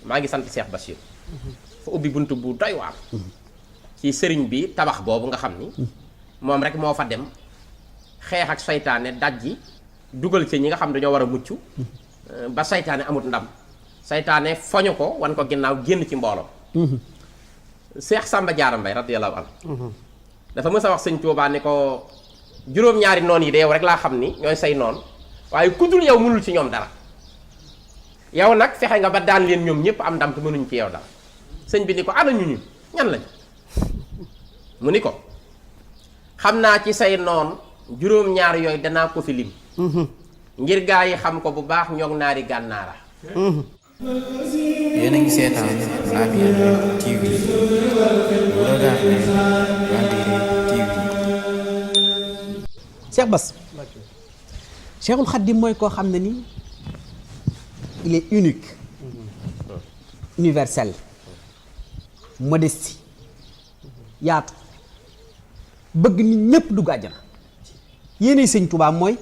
maa ngi sant Cheikh Bachir fa ubbi buntu bu doy waar ci sëriñ bi tabax boobu nga xam ni moom rek moo fa dem xeex ak saytaane dajji dugal ci ñi nga xam dañoo war a mucc ba saytaane amut ndam saytaane foñu ko wan ko ginnaaw génn ci mbooloo Cheikh Samba Diarra Mbaye radiyallahu anhu dafa mës a wax sëñ Tuubaa ni ko juróom-ñaari noon yi de yow rek laa xam ni ñooy say noon waaye ku dul yow mënul ci ñoom dara yow nag fexe nga ba daan leen ñoom ñëpp am ndam te mënuñ ci yow dara sëñ bi ni ko ana ñu ñan lañ mu ni ko xam naa ci say noon juróom-ñaar yooyu danaa ko fi lim ngir gaa yi xam ko bu baax ñoog naari gànnaara yéen a ngi seetaan Labyrinth TV vous regardez Labyrinth TV. Cheikh Bass Cheikhul Khadim mooy koo xam ne ni il est unique universel modestie yaatu bëgg nit ñépp dugg àjjana yéenay sëñ Tuubaa mooy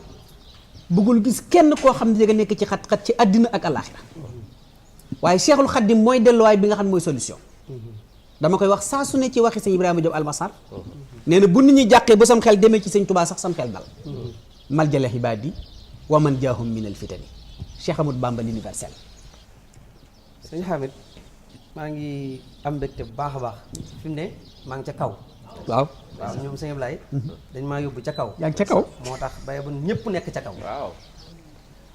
bëggul gis kenn koo xam ne danga nekk ci xat-xat ci àddina ak àllaaxira waaye Cheikhul Khadim mooy delluwaay bi nga xam ne mooy solution dama koy wax saa su ne ci waxi sëñ Ibrahima Diop Almasar nee na bu nit ñi jàqee ba sam xel demee ci sëñ Tuubaa sax sam xel dal maljala xibaadi wa man jaahum min al fitani Cheikh Amadou Bamba l'universel. sëñ Hamid maa ngi am mbégte bu baax a baax fi mu ne maa ngi ca kaw. waaw waaw ñoom sëñ Ablaye dañ maa yóbbu ca kaw. yaa ngi ca kaw moo tax bay ba ñëpp nekk ca kaw. waaw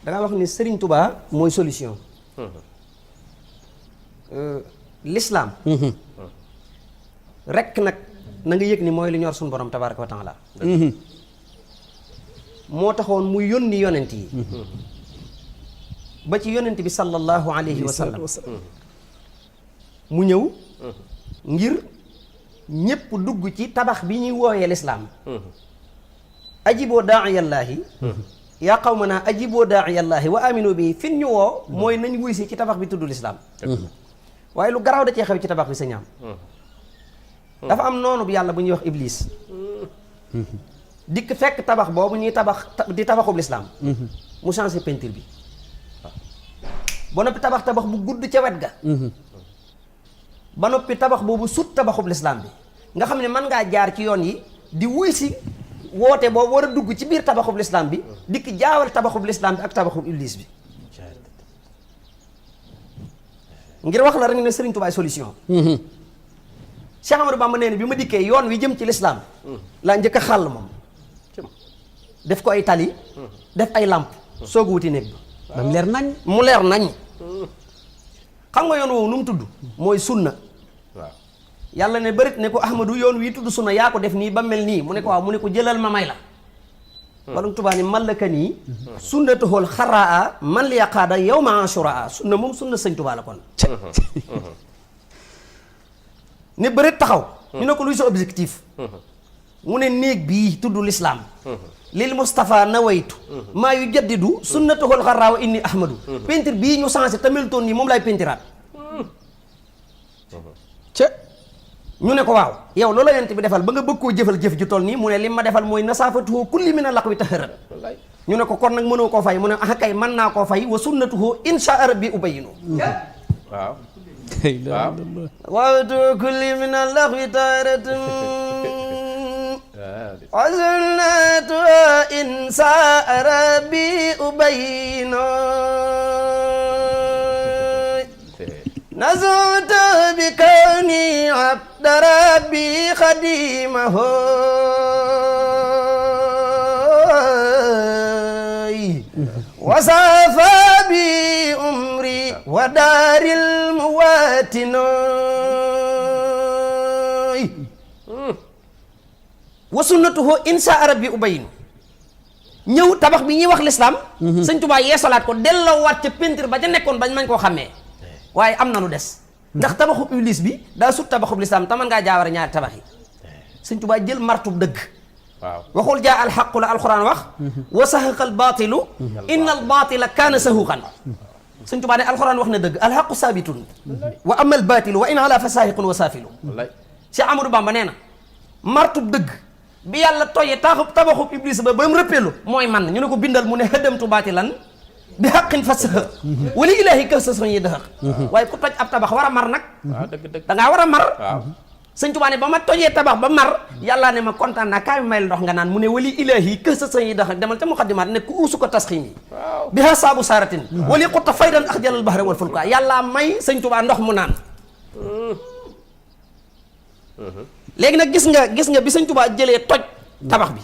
da nga wax ni Serigne Touba mooy solution. L'islam. rek nag na nga yëg ni mooy li ñor suñu borom tabaaraka wa taala. moo taxoon mu yónni yonent yi. ba ci yonent bi sallallahu alayhi wa sallam. mu ñëw. ngir ñépp dugg ci tabax bi ñuy wooyee lislaam. ajiboo daa'iyallaahi. yaa qawmanaa ajiboo daa'iyallaahi wa aminu bi fin ñu woo mooy nañ wuy si ci tabax bi tudd lislaam. waaye lu garaaw da cee xew ci tabax bi sa ñaam. dafa am noonu bu yàlla bu ñuy wax iblis. dikk fekk tabax boobu ñuy tabax di tabaxub lislaam. mu changé peinture bi. ba noppi tabax bu gudd ca wet ga. ba noppi tabax boobu sut tabaxub lislaam bi nga xam ne mën ngaa jaar ci yoon yi di wuy si woote boobu war a dugg ci biir tabaxub lislaam bi dikk jaawal tabaxub lislaam bi ak tabaxub iblis bi. ngir wax la rek ne Serigne Touba solution. Cheikh Amadou Bamba nee na bi ma dikkee yoon wi jëm ci lislaam laa njëkk a xàll moom. def ko ay tali. def ay làmp soog wuti néeg ba. mu leer nañ. mu leer nañ. xam nga yoon woowu nu mu tudd. mooy sunna. waaw yàlla ne bërit ne ko Ahmadu yoon wi tudd sunna yaa ko def nii ba mel nii mu ne ko waaw mu ne ko jëlal ma may la. wala Tuubaa ni mallaka nii. sunnatuhul xaraa man li yaqaada yow ma ashuraa sunna moom sunna sëñ Tuubaa la kon. ne bërit taxaw. ñu ne ko luy sa objectif. mu ne néeg bii tudd lislaam. lil Moustapha nawaytu. maa yu jaddidu sunnatuhul xaraa wa inni Ahmadu. peinture bii ñu changé tamit toon nii moom laay peintiraat. ñu ne ko waaw yow loolu la yonent bi defal ba nga bëgg koo jëfal jëf ju toll nii mu ne li ma defal mooy nasaafatuhu kulli min laqwi taharat ñu ne ko kon nag mënoo koo fay mu ne ah kay mën naa koo fay wa sunnatuhu insha rabbi ubayinu waaw wa kulli min laqwi taharat wa sunnatuhu insha rabbi ubayinu نزلت بكوني عبد ربي خديمه وصافى بأمري ودار المواتن وسنته إنسى ربي أبين ñëw tabax bi ñuy wax l'islam Sëñ Tuubaa yeesalaat ko delloowaat ca peinture ba ca nekkoon bañ mañ koo xàmmee waaye am na lu des ndax tabaxub iblis bi daa sut tabaxub lislaam taman ngaa jaaware ñaari tabax yi Sëñ Tuubaa jël martub dëgg waaw waxul jaa alxaqu la alquran wax wa sahaqa al baatilu inna al baatila kaana sahuqan Sëñ Tuubaa ne alquran wax na dëgg alxaqu saabitun wa ama al baatilu wa in ala fa saahiqun wa saafilu Cheikh Amadou Bamba nee na martub dëgg bi yàlla toyee tabaxub iblis ba mu rëppeelu mooy man ñu ne ko bindal mu ne hëddamtu baatilan bi xaqin fasaha wali ilaahi kër sa son yi dëxëq waaye ku toj ab tabax war a mar nag waaw dëgg da ngaa war a mar waaw sëñ Tuubaa ne ba ma tojee tabax ba mar yàllaa ne ma kontaan naa kaay may la ndox nga naan mu ne wali ilaahi kër sa son yi dëxëq demal ca muqaddimaat ne ku uusu ko tasxiim yi bi ha saabu saaratin wali xutta faydan ax jalal bahra wal fulka yàllaa may sëñ Tuubaa ndox mu naan léegi nag gis nga bi sëñ Tuubaa jëlee toj tabax bi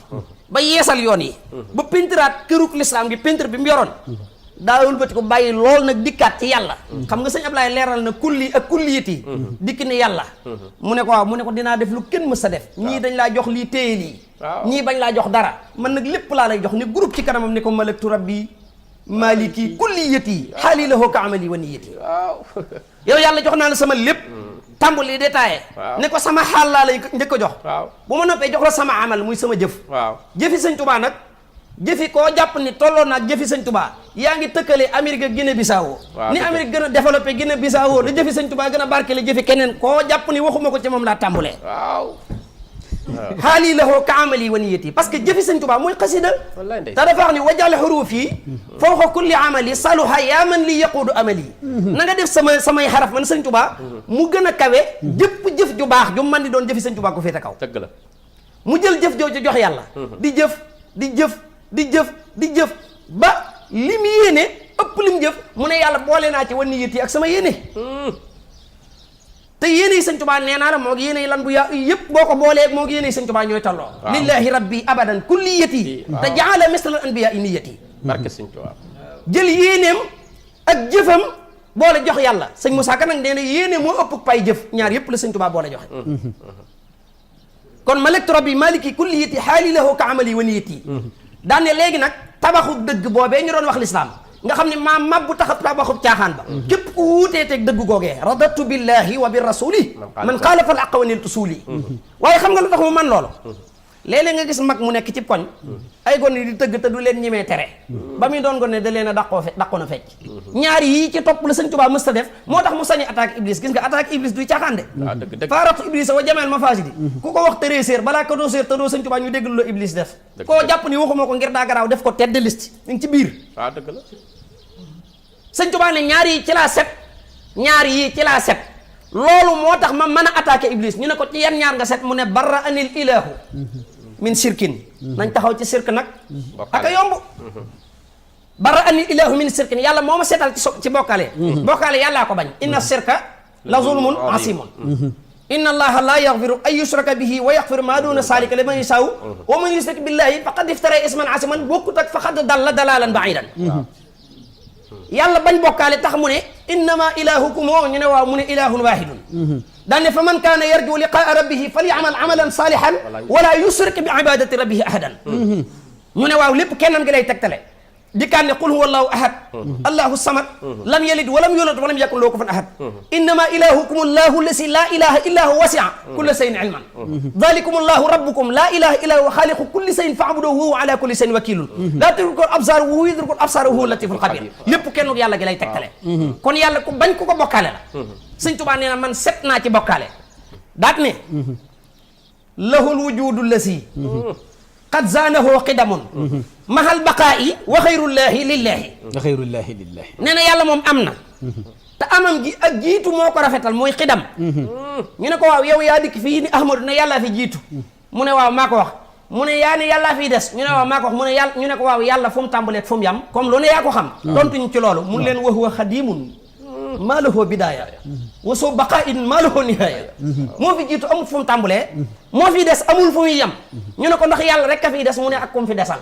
ba yeesal yoon yi ba pentiraat këruk lislaam gi pentir bi mu yoroon daawul bëti ko bàyyi lool nag dikkaat ci yàlla xam nga sëñ Ablaye leeral na kulli ak kulliyat yi dikk ni yàlla mu ne ko waaw mu ne ko dinaa def lu kenn mës a def ñii dañ laa jox lii téye lii ñii bañ laa jox dara man nag lépp laa lay jox ni groupe ci kanamam ni ko malaktu rabbi maliki kulliyat yi xaali lahu ka amali wa niyati yow yàlla jox naa la sama lépp tàmbali détaillé ne ko sama xaal laa lay njëkk a jox bu ma noppee jox la sama amal muy sama jëf jëfi sëñ Tuubaa nag jëfi koo jàpp ni tolloo naag jëfi sëñ Tuubaa yaa ngi tëkkale Amérique ak Guinée Bissau ni Amérique gën a développé Guinée Bissau da jëfi sëñ Tuubaa gën a barkele jëfi keneen koo jàpp ni waxuma ko ci moom laa tàmbulee xaali lahu ka amali wa niyati parce que jëfi sëñ Tuubaa mooy xasida te dafa wax ni wajal xuruuf yi fawqa kulli amali saluha yaa man li yaquudu amali na nga def samay xaraf man sëñ Tuubaa mu gën a kawe jëpp jëf ju baax ju man di doon jëfi sëñ Tuubaa ko féete kaw dëgg la mu jël jëf jooju jox yàlla di jëf di jëf di jëf di jëf ba li mu yéene ëpp li mu jëf mu ne yàlla boole naa ci wa niyati ak sama yéene te yéene yi sëñ Tuubaa nee naa la moo ngi yéene yi lan bu yaa yëpp boo ko boolee moo ngi yéene yi sëñ Tuubaa ñooy talloo lillahi rabbi abadan kulliyati te jaala misla al anbiya niyati barke sëñ Tuubaa jël yéeneem ak jëfam boole jox yàlla sëñ Moussa Ka nag nee na yéene moo ëpp pay jëf ñaar yëpp la sëñ Tuubaa boole joxe kon malaktu rabbi maliki kulliyati xaali lahu ka amali wa niyati daan ne léegi nag tabaxu dëgg boobee ñu doon wax lislaam nga xam ne maam mabbu tax tabaxub caaxaan ba képp ku wuutee teg dëgg googee radatu billahi wa bi rasuli man xaalafa al aqwa niltu suuli waaye xam nga lu tax mu man loolu léeg-léeg nga gis mag mu nekk ci koñ ay gone di tëgg te du leen ñemee tere ba muy doon gone da leen a daqoon a fecc ñaari yii ci topp la sëñ Tuubaa mës ta def moo tax mu sañi attaque iblis gis nga attaque iblis duy caaxaan de faaratu iblis wa jameel ma faasidi ku ko wax tëree séer balaa ko doo séer te doo sëñ Tuubaa ñu déglu la iblis def koo jàpp ni waxuma ko ngir daa garaaw def ko tedd liste mi ngi ci biir waaw dëgg la sëñ Tuubaa ne ñaari yi ci laa set ñaari yii ci laa set loolu moo tax ma mën a attaqué iblis ñu ne ko ci yan ñaar nga set mu ne barra anil ilahu min sirkin nañ taxaw ci sirk nag aka yomb barra anil ilahu min sirkin yàlla moo ma seetal ci bokkaale bokkaale yàllaa ko bañ inna sirka la zulmun asimun inna allaha la yaghfiru an yushraka bihi wa yaghfiru ma duna salika liman yashaa wa man yushrik billahi faqad iftara isman asiman bokkut ak faqad dalla dalalan ba'idan yàlla bañ bokkaale tax mu ne innama ilahukum ñu ne waaw mu ne ilahun wahidun daane fa man kaana yarju liqaa rabbihi falyamal amalan salihan wala yushrik bi ibadati rabbihi ahadan ñu ne waaw lépp kennam gi lay tegtale dikkaan ne qul huwa allahu ahad allahu samad lam yalid walam yulad walam yakun lahu kufuwan ahad innama ilahukum allahu allasi la ilaha illa huwa wasi'a kulla shay'in ilman dhalikum allahu rabbukum la ilaha illa huwa khaliqu kulli shay'in fa'buduhu wa huwa ala kulli shay'in wakilun la tudrikul absar wa huwa yudrikul absar wa huwa latiful khabir lépp kenn yàlla gi lay tegtale kon yàlla ku bañ ku ko bokkaale la sëñ Tuubaa nee na man set naa ci bokkaale daat ne lahul wujudu lasi qad zaanahu qidamun mahal baqaa'i wa xayrullaahi lillaahi wa xayrullaahi lillaahi nee na yàlla moom am na te amam gi ak jiitu moo ko rafetal mooy xidam ñu ne ko waaw yow yaa dikk fii ni Ahmadu ne yàllaa fi jiitu mu ne waaw maa ko wax mu ne yaa ne yàllaa fiy des ñu ne waaw maa ko wax mu ne yàlla ñu ne ko waaw yàlla fu mu tàmbaleeg fu mu yam comme lu ne yaa ko xam tontuñ ci loolu mun leen wa huwa xadimun maa lahu bidaaya wa soo baqaa'in maa lahu nihaaya moo fi jiitu amul fu mu tàmbalee moo fi des amul fu muy yem ñu ne ko ndax yàlla rek a fiy des mu ne ak kum fi desal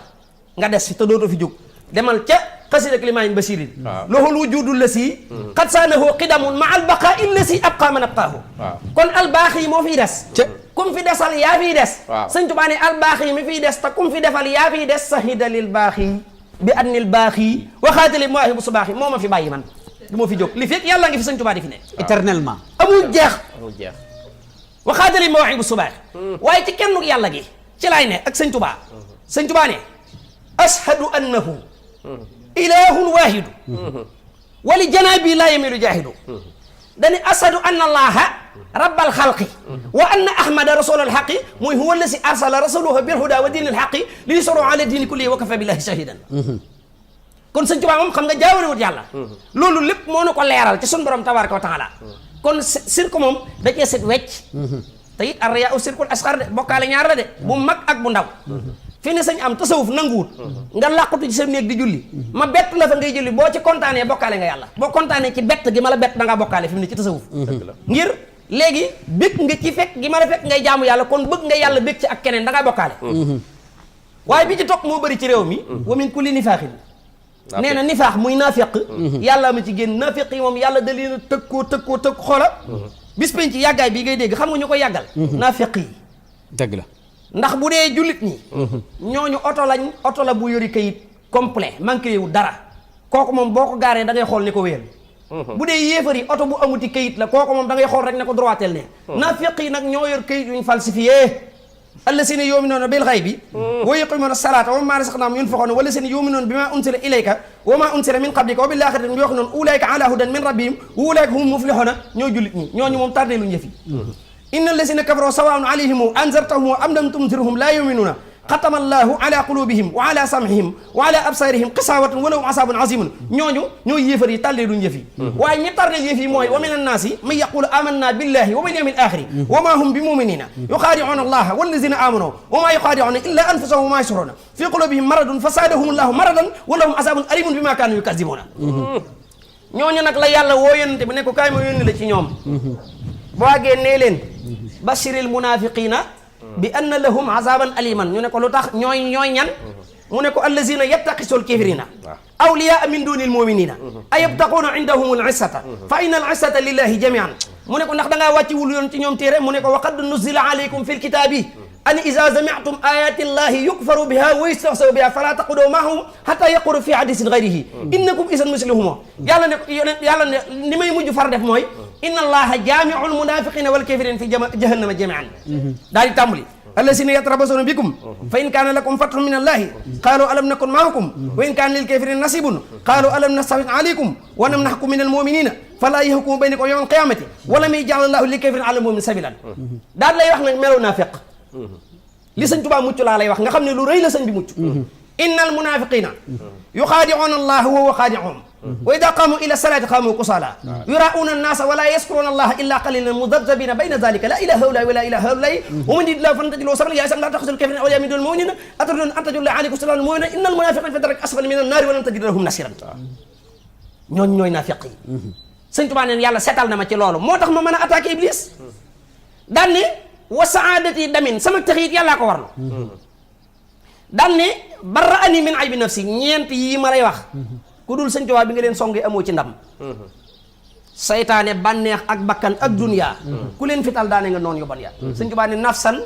nga des fi te dootoo fi jóg demal ca xasida ak Limaamin Basirin lahul wujudu lasi qad saanahu qidamun ma al baqaa'i lasi abqaa man abqaahu kon albaax yi moo fiy des kum fi desal yaa fiy des sëñ Tuubaa ne albaax yi mi fiy des te kum fi defal yaa fiy des sahida lil baax yi bi annil baax yi waxaatali mawaahibu subaax yi moo ma fi bàyyi man du ma fi jóg li fekk yàlla ngi fi sëñ Tuubaa di fi ne éternellement amul jeex waxaatali mawaahibu subaax waaye ci kennuk yàlla gi ci laay ne ak sëñ Tuubaa sëñ Tuubaa ne ashhadu annahu ilahun wahidu wali janaabi laa yamilu jaahidu dani ashhadu anna allaha rabbal xalqi wa anna ahmada rasulal xaqi mooy huwa allasi arsala rasulahu bil huda wa diinil xaqi li yusra ala diini kulli wa kafa billahi shahidan kon sëñ Tuubaa moom xam nga jaawarewut yàlla loolu lépp moo nu ko leeral ci sun borom tabaaraka wa taala kon sirku moom da cee set wecc te it ar-riyaa sirkul asxar de bokkaale ñaar la de bu mag ak bu ndaw fi ne sañ am tasawuf nanguwut nga làqutu ci sa néeg di julli ma bett la fa ngay julli boo ci kontaanee bokkaale nga yàlla boo kontaanee ci bett gi ma la bett da ngaa bokkaale fi mu ne ci tasawuf ngir léegi bëgg nga ci fekk gi ma la fekk ngay jaamu yàlla kon bëgg nga yàlla bëgg ci ak keneen da ngaa bokkaale waaye bi ci topp moo bëri ci réew mi wa min kulli nifaaxin nee na nifaax muy naafeq yàlla ma ci génn naafeq yi moom yàlla da leen a tëg xoola bis penc ci yàggaay bi ngay dégg xam nga ñu ko yàggal naafeq yi dëgg la ndax bu dee jullit ñi ñooñu oto la bu yori kayit complet manqué wu dara kooku moom boo ko gaaree da ngay xool ni ko wéyal bu dee yéefar yi oto bu amuti kayit la kooku moom da ngay xool rek ne ko droitel ne naafeq yi nag ñoo yor kayit yuñ falsifié allasina yuminuuna bil ghaybi wa yuqimuuna salaata wa mimmaa razaqnaahum yunfiquuna wallasina yuminuuna bimaa unzila ilayka wa maa unzila min qablika wa bil aaxirati hum yuuqinuun ulaa'ika alaa hudan min rabbihim wa ulaa'ika humul muflihuuna ñoo jullit ñi ñooñu moom tardé luñu yëf yi inna allasina kafaroo sawaa'un alayhim anzartahum am lam tunzirhum laa yuminuuna xatama allahu ala qulubihim wa ala sam'ihim wa ala absaarihim xisaawatun wa lahum azaabun aziimun ñooñu ñoo yéefar yi tardé luñu yëf yi waaye ñi tardé yëf yi mooy wa min annaasi man yaqulu amanna billahi wa bil yawmil aaxiri wa maa hum bi muminina yuxaadicuuna allaha wallazina aamanuu wa maa yuxaadicuuna illa anfusahum wa maa yashcuruuna fi qulubihim maradun fa zaadahum allahu maradan wa lahum azaabun aliimun bimaa kaanu yukazibuuna ñooñu nag la yàlla woo yónnente bi ne ko kaay ma yónni la ci ñoom boo àggee nee leen bashiril munaafiqiina bi anna lahum azaban aliman ñu ne ko lu tax ñooy ñan mu ne ko allazina yattaqisul kafirina awliyaa min dunil muminina ayabtaquuna indahumul izzata fa inna al izzata lillahi jamian mu ne ko ndax da ngaa wàcci wul yoon ci ñoom téere mu ne ko wa qad nuzila alaykum fil kitaabi an iza sami'tum ayati llahi yukfaru biha wa yustahzaw biha fala taqudu ma'ahum hatta yaqulu fi hadisin ghayrihi innakum isan mislihum yàlla ne ni may mujj far def mooy inna allaha jaami'ul munafiqina wal kafirina fi jahannama jami'an daal di tàmbali allazina yatarabasuna bikum fa in kaana lakum fathun min allahi qaalu alam nakun ma'akum wa in kaana lil kafirina nasibun qaalu alam nastahwid alaykum wa lam nahkum min al mu'minina fala yahkumu baynakum yawma al qiyamati wa lam yaj'al allahu lil kafirina ala al mu'minina sabilan daal lay wax nag melo naafiq li sëñ Tuubaa mucc laa lay wax nga xam ne lu rëy la sëñ bi mucc innal munafiqina yuxaadi'uuna allaha wa huwa xaadi'uhum wa ida qaamu ila salaati qaamu kusaala yuraa'uuna annaasa wa laa yazkuruuna allaha illa qalilan mudabdabiina bayna dalika laa ilaaha haa'ulaa'i wa laa ilaaha haa'ulaa'i wa man yudlil falan tajida lahu sabiilan yaa ayyuhan laa tattaxizu l-kaafiriina awliyaa min duuni l-mu'miniina aturiiduuna an taj'aluu alaykum salaaman mu'miniina innal munaafiqiina fi darki asfali mina n-naari wa lan tajida lahum nasiiran ñooñu ñooy naafiq yi sëñ Tuubaa neen yàlla seetal na ma ci loolu moo tax ma mën a attaqué Iblis daan ne wa saadati damin sama taxit yàllaa ko warlu daan ne barra'ani min aybi nafsi ñeent yii ma lay wax ku dul sëñ Tuubaa bi nga leen songee amoo ci ndam saytaane bànneex ak bakkan ak dunya ku leen fital daane nga noonu yu bon ya sëñ Tuubaa ne nafsan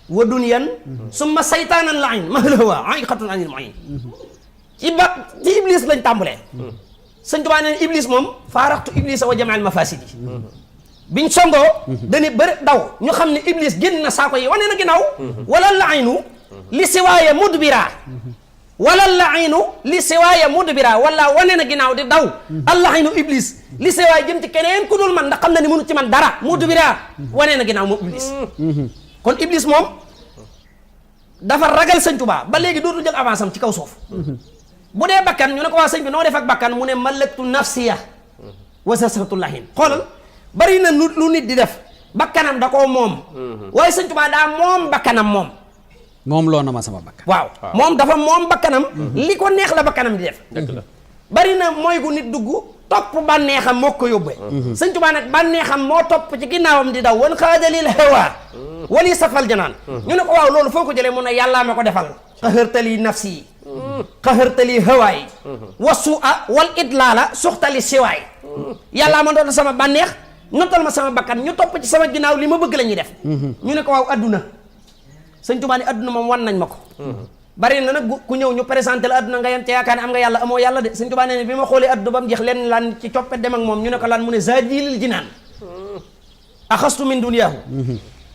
wa dunyan summa saytaanan la'in mahluwa a'iqatun anil mu'in ci Iblis lañ tàmbalee sëñ Tuubaa ne Iblis moom faaraxtu Iblis wa jami'al mafasidi biñ songoo dañu bëri daw ñu xam ne Iblis génn na saako yi wane na ginnaaw wala la'inu li siwaaya mudbira wala la'inu li siwaaya mudbira wala wane na ginnaaw di daw al-la'inu Iblis li siwaaya jëm ci keneen ku dul man ndax xam na ni mënu ci man dara mudbira wane na ginnaaw moom Iblis kon Iblis moom dafa ragal sëñ Tuubaa ba léegi dootu jël avance am ci kaw suuf bu dee bakkan ñu ne ko waa sëñ bi noo def ak bakkan mu ne malaktu nafsiya wa sasratu lahin xoolal bari na lu nit di def bakkanam da koo moom waaye sëñ Tuubaa daa moom bakkanam moom loo na ma sama bakkan waaw moom dafa moom bakkanam li ko neex la bakkanam di def bari na mooy gu nit dugg topp bànneexam moo ko yóbbee sëñ Tuubaa nag bànneexam moo topp ci ginnaawam di daw wan xaadalil hawa wali safal janaan ñu ne ko waaw loolu foo ko jëlee mun ne yàllaa ma ko defal qahartali nafsi qahartali hawaay wasu a wal idlaala suxtali siwaay yàllaa ma doon sama bànneex notal ma sama bakkan ñu topp ci sama ginnaaw li ma bëgg la ñuy def ñu ne ko waaw adduna sëñ Tuubaa ne adduna moom wan nañ ma ko bari na nag ku ñëw ñu présenté la adduna nga yem ca yaakaar ne am nga yàlla amoo yàlla de sëñ Tuubaa ne bi ma xoolee adduna ba mu jeex leen lan ci coppet dem ak moom ñu ne ko lan mu ne zaadi lil jinaan axastu min duniyaahu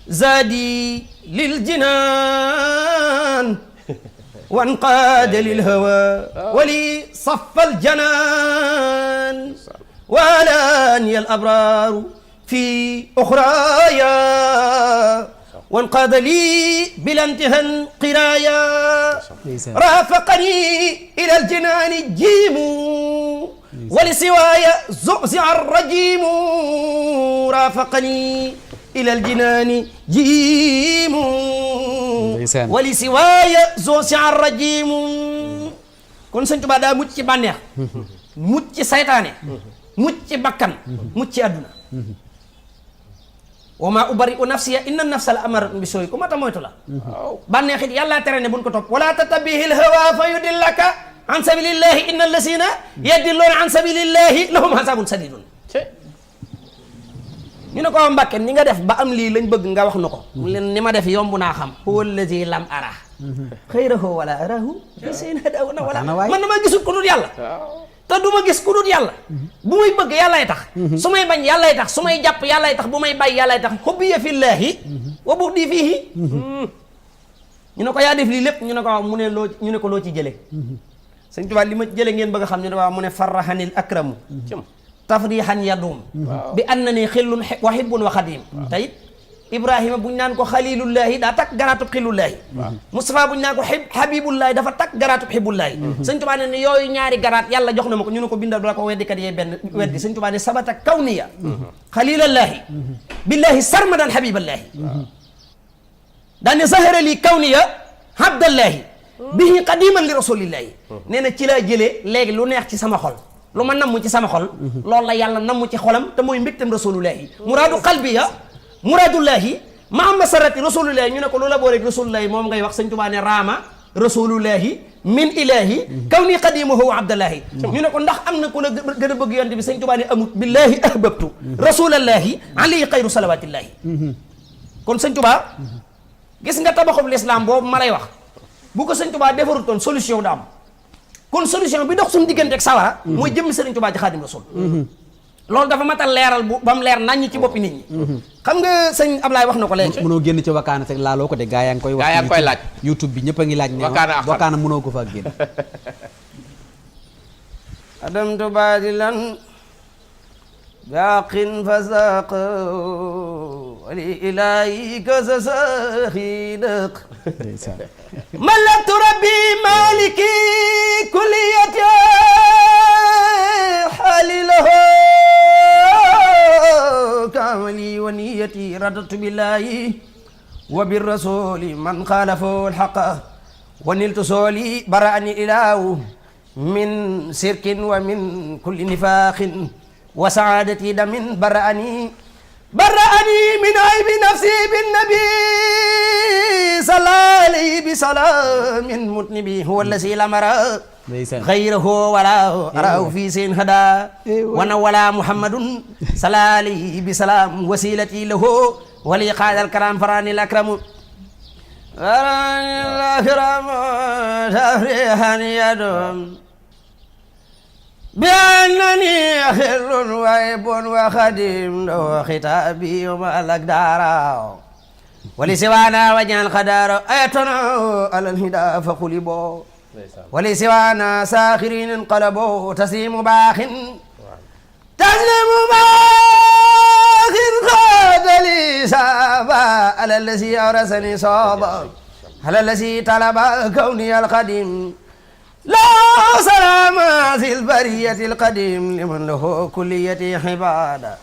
zaadi lil jinaan wan qaada lil hawa wali safal janaan walaani al abraaru fi uxraaya وانقاد لي بلا انتهى قرايا ndeysaan رافقني إلى الجنان جيم ولسواي زعزع الرجيم رافقني إلى الجنان جيم ndeysaan ولسواي زعزع الرجيم kon Sëñ Tuubaa daa mucc ci bànneex mucc ci saytaane mucc ci bakkan mucc ci àdduna wa maa ubarri'u nafsiya inna nafsa la amaratun bi sooy ku ma ta moytu la bànneex it yàlla tere ne buñ ko topp wala tattabi'il hawa fa yudillaka an sabilillahi inna allasina yadilluuna an sabilillahi lahum azabun sadidun ñu ne ko Mbàkke ni nga def ba am lii lañ bëgg nga wax na ko mu leen ni ma def yomb naa xam huwa allazi lam ara xayrahu wala arahu fi seen hadaw na wala man dama gisul ku dul yàlla te du ma gis ku dul yàlla bu may bëgg yàllay tax su may bañ yàllay tax su may jàpp yàllay tax bu may bàyyi yàllay tax hubbiya fillaahi wa bughdi fiihi ñu ne ko yaa def lii lépp ñu ne ko waaw mu ne loo ñu ne ko loo ci jële Sëñ Tuubaa li ma jële ngeen bëgg a xam ñu ne waaw mu ne farrahanil akramu tafrihan yadum bi annani xillun wa hibbun wa xadim tey Ibrahima buñ naan ko xalilullahi daa takk garaatub xillullahi Moustapha buñ naan ko habibullahi dafa takk garaatub hibbullahi Sëñ Tuubaa ne yooyu ñaari garaat yàlla jox na ma ko ñu ne ko bindal doo ko weddikat yee benn weddi Sëñ Tuubaa ne sabata kawniya xalilallahi billahi sarmadan habiballahi daane zahara li kawniya abdallahi bihi qadiman li rasulillahi nee na ci laa jëlee léegi lu neex ci sama xol lu ma namm ci sama xol loolu la yàlla namm ci xolam te mooy mbégtam rasulullahi muraadu qalbiya muraadullahi ma am masarati rasulullahi ñu ne ko loola booleeg rasulullahi moom ngay wax Sëñ Tuubaa ne raama rasulullahi min ilahi kaw ni qadimuhu wa abdallahi ñu ne ko ndax am na ku la gën a bëgg yonte bi Sëñ Tuubaa ne amut billahi ahbabtu rasulallahi alayhi xayru salawatillahi kon Sëñ Tuubaa gis nga tabaxub l'islam boobu ma lay wax bu ko Sëñ Tuubaa defarul toon solution da am kon solution bi dox suñu diggante ak sawara mooy jëmmi Sëriñ Tuubaa ci Xaadim Rasul loolu dafa matal leeral bu ba mu leer naññ ci boppi nit ñi xam nga sëñ Ablaye wax na ko léegi mënoo génn ci wakaana te laaloo ko de gaa yaa ngi koy wax gaa yaa ngi koy laaj YouTube bi ñëpp a ngi laaj ne wakaana mënoo ko fa génn adamtu baadilan baqin fasaq wali ilahi kasa saxiidaq malaktu rabbi maliki kulliyati xaalilahu kamali wa niyati radatu billahi wa birrasuli man xaalafu alxaqa wa niltu sooli baraani ilahu min sirkin wa min kulli nifaqin wa saadati damin baraani min aybi nafsi bin nabi salali bi salamin mutnibi huwa allasi lamara xayrahu wala arahu fi sin hada wana wala muhammadun salali bi salam wasilati lahu wali qaadal karam farani al akramu farani al akramu tafrihan yadum bi annani xillun wa hibbun wa xadim do xitaabi ma alak daara wali siwaana wajal xadaaro ayatana alal hida fa xulibo wali siwaana saaxirin inqalabo taslimu baaxin xaadali saaba alal lasi awrasani sooba alal lasi talaba kawni alxadim لا سلام في البرية القديم لمن له كلية عبادة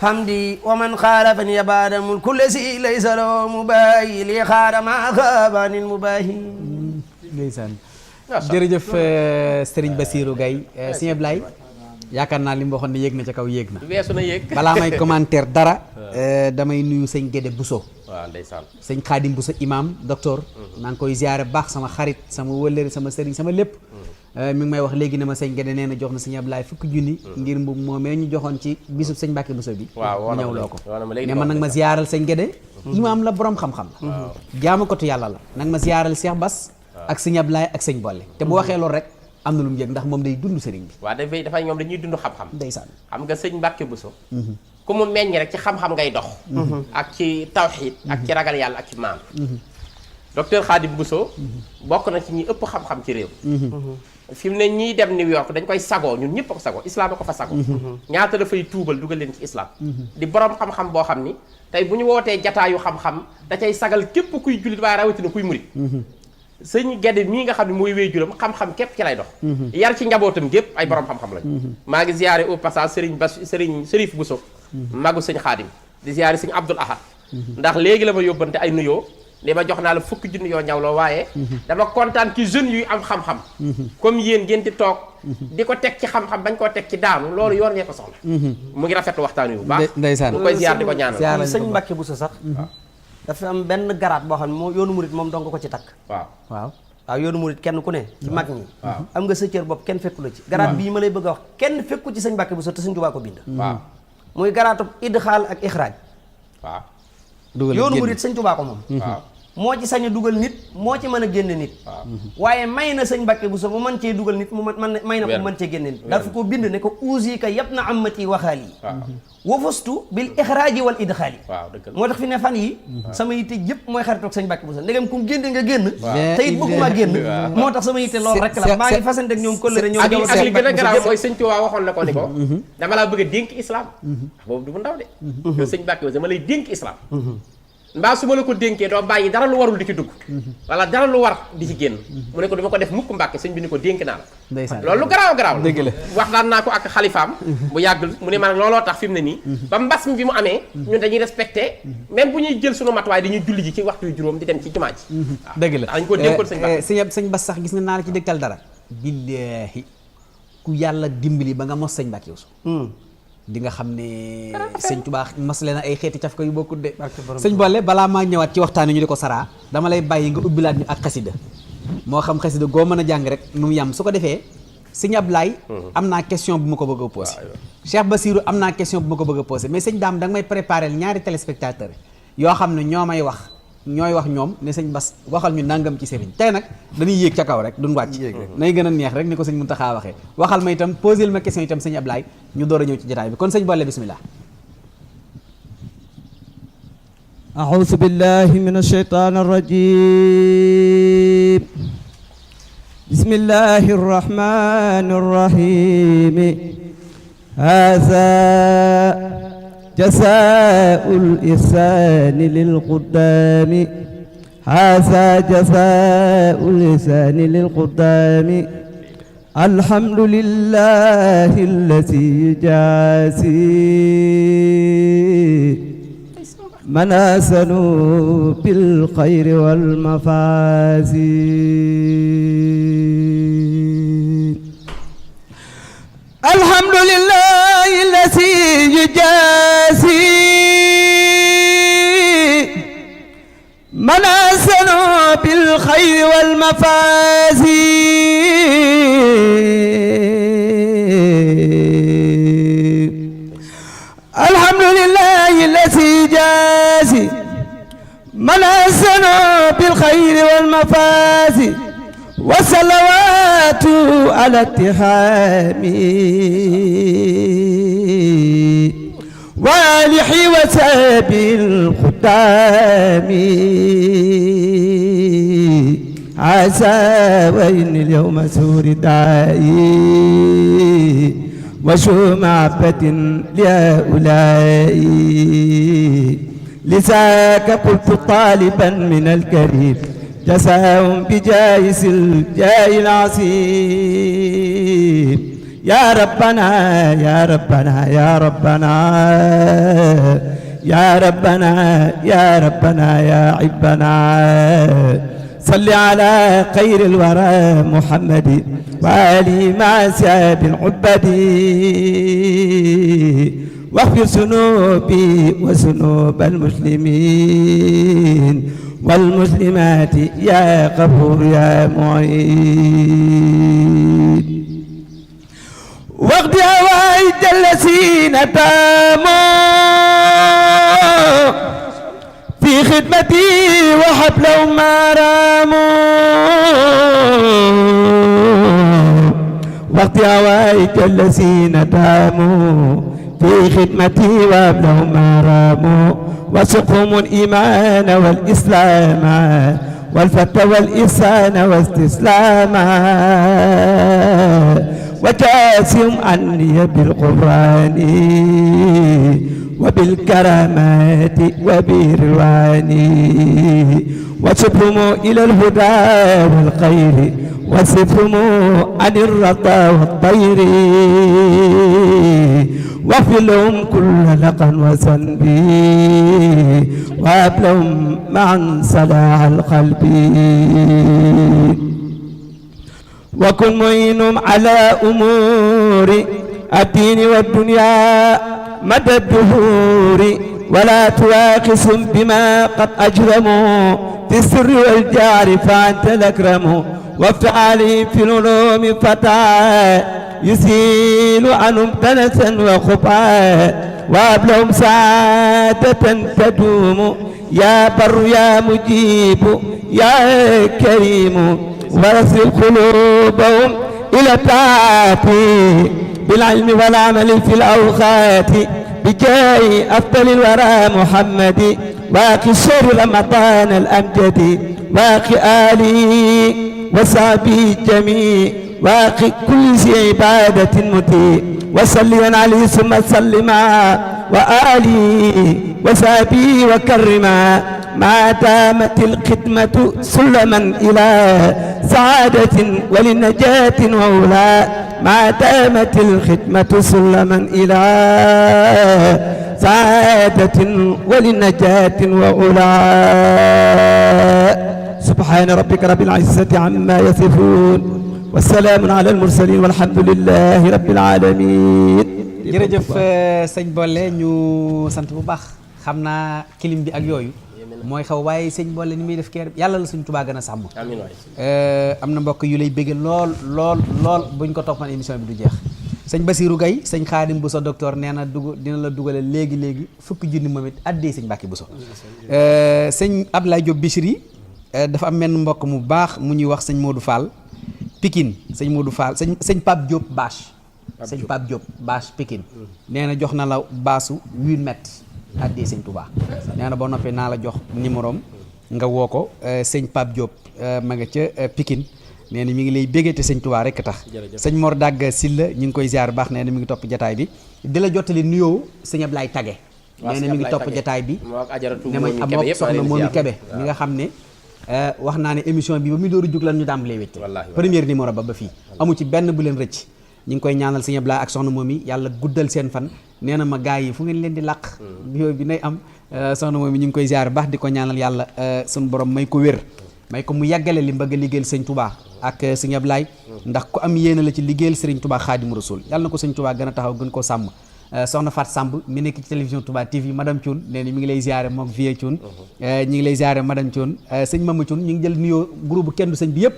حمدي ومن خالفني بعد من كل شيء ليس له مباهي لي خار ما خاب عن المباهي ndeysaan jërëjëf Serigne Bassirou Gaye Sëñ Ablaye yaakaar naa li mu waxoon ne yéeg na ca kaw yéeg na weesu na yéeg balaa may commentaire dara damay nuyu sëñ Gédé Bousso waaw ndeysaan sëñ Xaadim Bousso imam docteur maa ngi koy ziare baax sama xarit sama wëllëri sama sëriñ sama lépp mi ngi may wax léegi ne ma sëñ Gédé nee na jox na sëñ Ablaye fukki junni ngir mbub moomee ñu joxoon ci bisub sëñ Mbàkke Bousso bi mu ñëw loo ko ne ma nag ma ziaral sëñ Gédé imam la borom xam-xam la jaamukatu yàlla la nag ma ziaral Cheikh Bass ak sëñ Ablaye ak sëñ Bolle te bu waxee loolu rek am na lu mu yëg ndax moom day dund sëriñ bi waaw dafay ñoom dañuy dund xam-xam ndeysaan xam nga sëñ Mbàkke Bousso ku mu meññ rek ci xam-xam ngay dox ak ci tawxiid ak ci ragal yàlla ak ci maam docteur Khadim Bousso bokk na ci ñi ëpp xam-xam ci réew fi mu ne ñiy dem New York dañ koy sagoo ñun ñëpp a ko sagoo islam a ko fa sagoo ñaata dafay tuubal dugal leen ci islam di borom xam-xam boo xam ni tey bu ñu wootee jataayu xam-xam da cay sagal képp kuy jullit waaye rawatina kuy murit sëñ Gede mii nga xam ne mooy wéy juram xam-xam képp ci lay dox yar ci njabootam gépp ay borom xam-xam lañ maa ngi ziyaare au passage sëriñ Sërif Bousso magu sëñ Xaadim di ziyaare sëñ Abdul Ahad ndax léegi la ma yóbbante ay nuyoo li ma jox naa la fukki junni yoo ñawloo waaye dama kontaan ci jeunes yuy am xam-xam comme yéen ngeen di toog di ko teg ci xam-xam bañ koo teg ci daanu loolu yoon ngeen ko soxla mu ngi rafetlu waxtaan wi bu baax ndeysaan bu koy ziyaar di ko ñaanal sëñ Mbàkke Buso sax dafa am benn garaat boo xam ne moo yoonu murit moom dong ko ci takk waaw yoonu murit kenn ku ne ci mag ñi am nga sa cër bopp kenn fekku la ci garaat bii ma lay bëgg a wax kenn fekku ci sëñ Mbàkke Buso te sëñ Tuubaa ko bind muy garaatub idxaal ak ixraaj yoonu murit sëñ Tuubaa ko moom moo ci sañ a dugal nit moo ci mën a génne nit waaye may na sëñ Mbàkke Buso mu mën cee dugal nit mu may na ko mën cee génne nit dafa ko bind ne ko uusika yab na amati waxaal yi wafustu bil ixraaji wal idxaali moo tax fi ne fan yi sama yitte yëpp mooy xaritoog sëñ Mbàkke Buso ndegam kum génne nga génn te it bëgguma génn moo tax sama yitte loolu rek la maa ngi fasante ak ñoom kóllëre ñoom ak li gën a garaaw mooy sëñ Tuubaa waxoon na ko ni ko dama laa bëgg a dénk islam boobu du mu ndaw de yow sëñ Mbàkke Buso dama lay dénk islam mbaa su ma la ko dénkee doo bàyyi dara lu warul di ci dugg wala dara lu war di ci génn mu ne ko dama ko def mukk Mbàkke sëñ bi ni ko dénk naa la loolu lu garaaw garaaw la dëgg la waxtaan naa ko ak xalifaam bu yàggul mu ne ma looloo tax fi mu ne nii ba mbas mi bi mu amee ñun dañuy respecté même bu ñuy jël sunu matuwaay dañuy julli ji ci waxtu yu juróom di dem ci jumaa ji dëgg la dañ ko dénkoon sëñ Mbàkke sëñ Bass sax gis nga naa la ci dégtal dara billaahi ku yàlla dimbali ba nga mos sëñ Mbàkke Buso di nga xam ne sëñ Tuubaa mas leen ay xeeti caf ko yu bokkut de sëñ Bolle balaa maa ñëwaat ci waxtaan ñu di ko saraa dama lay bàyyi nga ubbilaat ñu ak xasida moo xam xasida goo mën a jàng rek nu mu yam su ko defee sëñ Ablaye am naa question bu ma ko bëgg a posé Cheikh Basirou am naa question bu ma ko bëgg a posé mais sëñ Daam da nga may préparé ñaari téléspectateur yoo xam ne ñoo may wax ñooy wax ñoom ne sëñ Bass waxal ñu nangam ci sëriñ tey nag dañuy yéeg ca kaw rek duñ wàcc nay gën a neex rek ni ko sëñ Muntaxa waxee waxal ma itam posé ma question itam sëñ Ablaye ñu door a ñëw ci jotaay bi kon sëñ Bolle bismillah أعوذ بالله من الشيطان الرجيم بسم الله الرحمن الرحيم هذا جزاء الإحسان للقدام هذا جزاء الإحسان للقدام الحمد لله الذي يجازي من أحسنوا بالخير والمفازي الحمد لله الذي يجازي من أحسنوا بالخير والمفازي الحمد لله الذي جازي من أحسن بالخير والمفازي والصلوات على اتهام وآله وصحبه الخدام عسى وإن اليوم سور داعي وشو معبة لهؤلاء لذاك قلت طالبا من الكريم جزاهم بجائز الجاه العظيم يا ربنا يا ربنا يا ربنا يا ربنا يا ربنا يا عبنا صل على خير الورى محمد وآله مع سياب العبد واغفر ذنوبي وذنوب المسلمين والمسلمات يا غفور يا معين واقض هوائج الذين تاموا في خدمتي وحبلهم ما راموا واقض هوائج الذين تاموا في خدمتي وحبلهم ما راموا وسقهم الإيمان والإسلام والفتى والإحسان واستسلاما وجاسم عني بالقرآن وبالكرامات وبالرضوان وسبهم إلى الهدى والخير وصفهم عن الرضا والطير واغفر لهم كل لقا وذنب وهب لهم معا صلاح القلب وكن معينهم على أمور الدين والدنيا مدى الدهور ولا تواخصهم بما قد أجرموا في السر والجار فأنت الأكرم وافتح عليهم في العلوم فتى يزيل عنهم دنسا وخطا وهب لهم سعادة تدوم يا بر يا مجيب يا كريم ورسل قلوبهم إلى الطاعة بالعلم والعمل في الأوقات بجاه أفضل الورى محمد واقي شهر رمضان الأمجد واقي آله وصحبه الجميع واقي كل ذي عبادة مطيع وصليا عليه ثم سلما وآله وصحبه وكرما ما دامت الخدمة سلما إلى سعادة ولنجاة وأولى ما دامت الخدمة سلما إلى سعادة ولنجاة وأولى سبحان ربك رب العزة عما يصفون والسلام على المرسلين والحمد لله رب العالمين. jërëjëf sëñ Bolle ñu sant bu baax xam naa kilim bi ak yooyu mooy xaw waaye sëñ Bolle ni muy def keer yàlla la suñ Tuubaa gën a sàmm. amiin waay. am na mbokk yu lay bëgge lool lool lool buñ ko toppan émission bi du jeex sëñ Basirou Gaye sëñ Xaadim Bousso docteur nee na dina la dugale léegi fukki junni moom it addee sëñ Mbàkke Bousso sëñ Ablaye Diop Bichri dafa am menn mbokk mu baax mu ñuy wax sëñ Modou Fall Pikine sëñ Modou Fall sëñ Pape Diop bâche sëñ Pape Diop bâche Pikine nee na jox na la baasu 8 mètres addee sëñ Touba nee na boo noppee naa la jox numéro am nga woo ko sëñ Pape Diop ma nga ca Pikine nee na mi ngi lay béggate sëñ Touba rek tax sëñ Mor Dagg Silla ñu ngi koy ziar baax nee na mi ngi topp jataay bi di la jottali nuyoo sëñ Ablaye Tage nee na mi ngi topp jataay bi ne ma amook soxna Momi Kebe mi nga xam ne wax naa ne émission bi ba muy dooru jug lan ñu tàmbalee wécc première numéro ba fii amu ci benn bu leen rëcc ñu ngi koy ñaanal sëñ Ablaye ak soxna Momi yàlla guddal seen fan nee na ma gars yi fu ngeen leen di làq yooyu bi nay am soxna Momi ñu ngi koy ziar baax di ko ñaanal yàlla suñu borom may ko wér may ko mu yàggale li mbëgg a liggéeyal sëñ Touba ak sëñ Ablaye ndax ku am yéene la ci liggéeyal sëriñ Touba Xaadimu Rasuul yàlla na ko sëñ Touba gën a taxaw gën koo sàmm soxna Fat Samb mi nekk ci télévision Touba TV madame Thioune nee na mi ngi lay ziare moom Vieux Thioune ñi ngi lay ziare madame Thioune sëñ Mama Thioune ñu ngi jël nuyoo groupe kenn du sëñ bi yëpp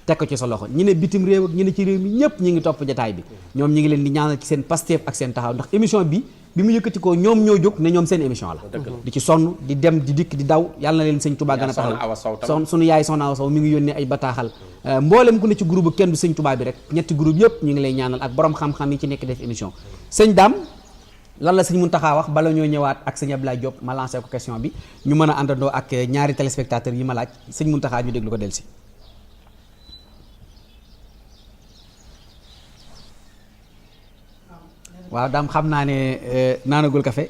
teg ko ci sa loxo ñi ne bitim réew ak ñi ne ci réew mi ñëpp ñi ngi topp jataay bi ñoom ñi ngi leen di ñaanal ci seen Pastef ak seen taxaw ndax émission bi mu yëkkati ko ñoom ñoo jóg ne ñoom seen émission la di ci sonn di dem di dikk di daw yàlla na leen sëñ Touba gën a taxaw sunu yaay soxna Awa Sow mi ngi yónnee ay bataaxal mboolem ku ne ci groupe kenn du sëñ Touba bi rek ñetti groupe yëpp ñu ngi lay ñaanal ak borom xam-xam yi ci nekk def émission sëñ Dame lan la sëñ Mountakha wax bala ñoo ñëwaat ak sëñ Abdoulaye Diop ma lancé ko question bi ñu mën a àndandoo ak ñaari téléspectateurs yi ma laaj sëñ Mountakha ñu déglu ko dellusi. waaw daam xam naa ne naanagul café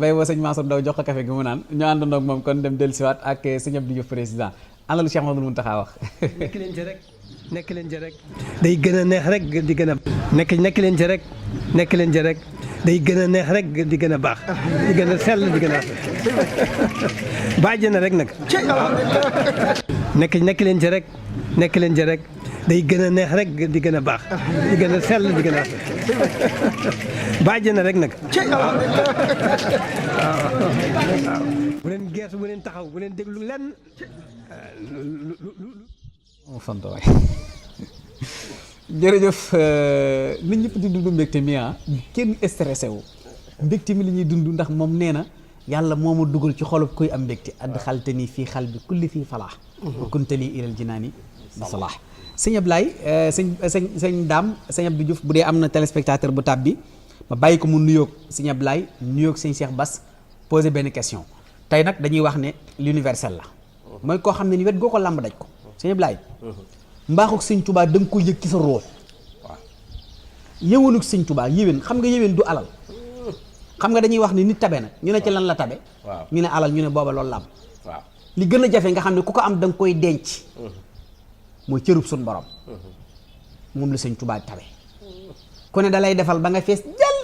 bay boo sëñ Mansour Ndaw jox ko café gi mu naan ñu àndandoo ak moom kon dem dellusiwaat ak sëñ Abdou Diouf président ana lu Cheikh Mamadou Mountakha wax. nekk leen ci rek nekk leen ci rek day gën a neex rek di gën a nekk leen ci rek nekk leen ci rek day gën a neex rek di gën a baax di gën a sell di gën a bàjj na rek nag nekk leen ci rek nekk leen ci rek day gën a neex rek di gën a baax di gën a sell di gën a bàjj na rek nag waaw bu leen geesu bu leen taxaw bu leen déglu lenn mu sant waay jërëjëf nit ñëpp di dund mbégte mi kenn stressé wu mbégte mi li ñuy dund ndax moom nee na yàlla moo ma dugal ci xolub koy am mbégte add xalte nii fii xal bi kulli fii falaax wa kuntali ilal jinaani bi salaax sëñ Ablaye sëñ Dame sëñ Abdou Diouf bu dee am na téléspectateur bu tab bi ma bàyyi ko mu nuyoog sëñ Ablaye nuyoog sëñ Cheikh Bass posé benn question tey nag dañuy wax ne l'universel la mooy koo xam ne ni wet goo ko làmb daj ko sëñ Ablaye mbaaxuk sëñ Tuubaa da nga ko yëg ci sa ruux yëwanuk sëñ Tuubaa yéwén xam nga yéwén du alal xam nga dañuy wax ni nit tabe na ñu ne ci lan la tabe ñu ne alal ñu ne booba loolu la am waaw li gën a jafe nga xam ne ku ko am da nga koy denc mooy cërub suñ borom moom la sëñ Tuubaa tabe ku ne da lay defal ba nga fees jël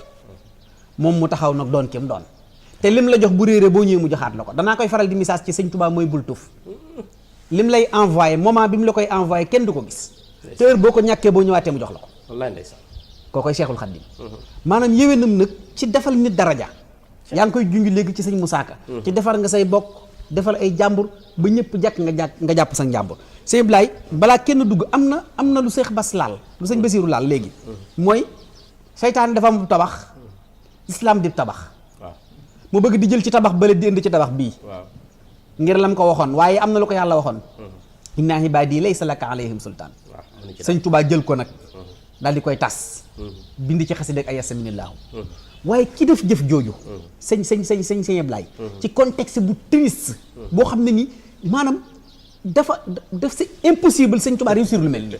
moom mu taxaw nag doon kim doon te lim la jox bu réeree boo ñëwee mu joxaat la ko danaa koy faral di message ci sëñ Tuubaa mooy bul tuf lim lay envoyé moment bi mu la koy envoyé kenn du ko gis te heure boo ko ñàkkee boo ñëwaatee mu jox la ko wallaay ndeysaan koo koy Seexul Xadiim maanaam yéwénam nag ci defal nit daraja yaa ngi koy junj léegi ci sëñ Musaa Ka ci defar nga say bokk defal ay jàmbur ba ñëpp jàkk nga jàpp sa njàmbur sëñ Ablaye balaa kenn dugg am na lu Seex Bas laal lu sëñ Basiiru laal léegi mooy seytaan dafa am tabax islam di tabax mu bëgg di jël ci tabax bële di indi ci tabax bii ngir lam ko waxoon waaye am na lu ko yàlla waxoon inna ibaadi laysa laka alayhim sultaan sëñ Tuubaa jël ko nag daal di koy tas bind ci xasida ak ay yasaminillaahu waaye ki def jëf jooju sëñ Ablaye ci contexte bu triste boo xam ne ni maanaam dafa c'est impossible sëñ Tuubaa réussir lu mel nii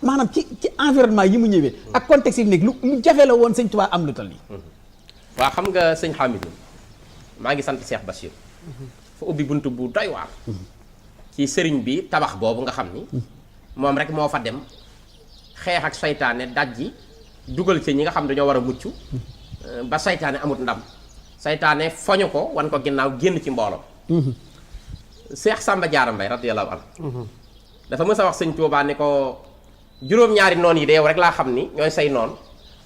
maanaam ci environnement yi mu ñëwee ak contexte yi nekk lu jafe la woon sëñ Tuubaa am lu toll nii waaw xam nga sëñ Hamidou maa ngi sant Cheikh Bachir fa ubbi bunt bu doy waar ci sëriñ bi tabax boobu nga xam ni moom rek moo fa dem xeex ak saytaane dajji dugal ci ñi nga xam dañoo war a mucc ba saytaane amut ndam saytaane foñu ko wan ko ginnaaw génn ci mbooloo Cheikh Samba Diarra Mbaye radiyallahu anhu dafa mës a wax sëñ Tuubaa ne ko juróom-ñaari noon yi de yow rek laa xam ni ñooy say noon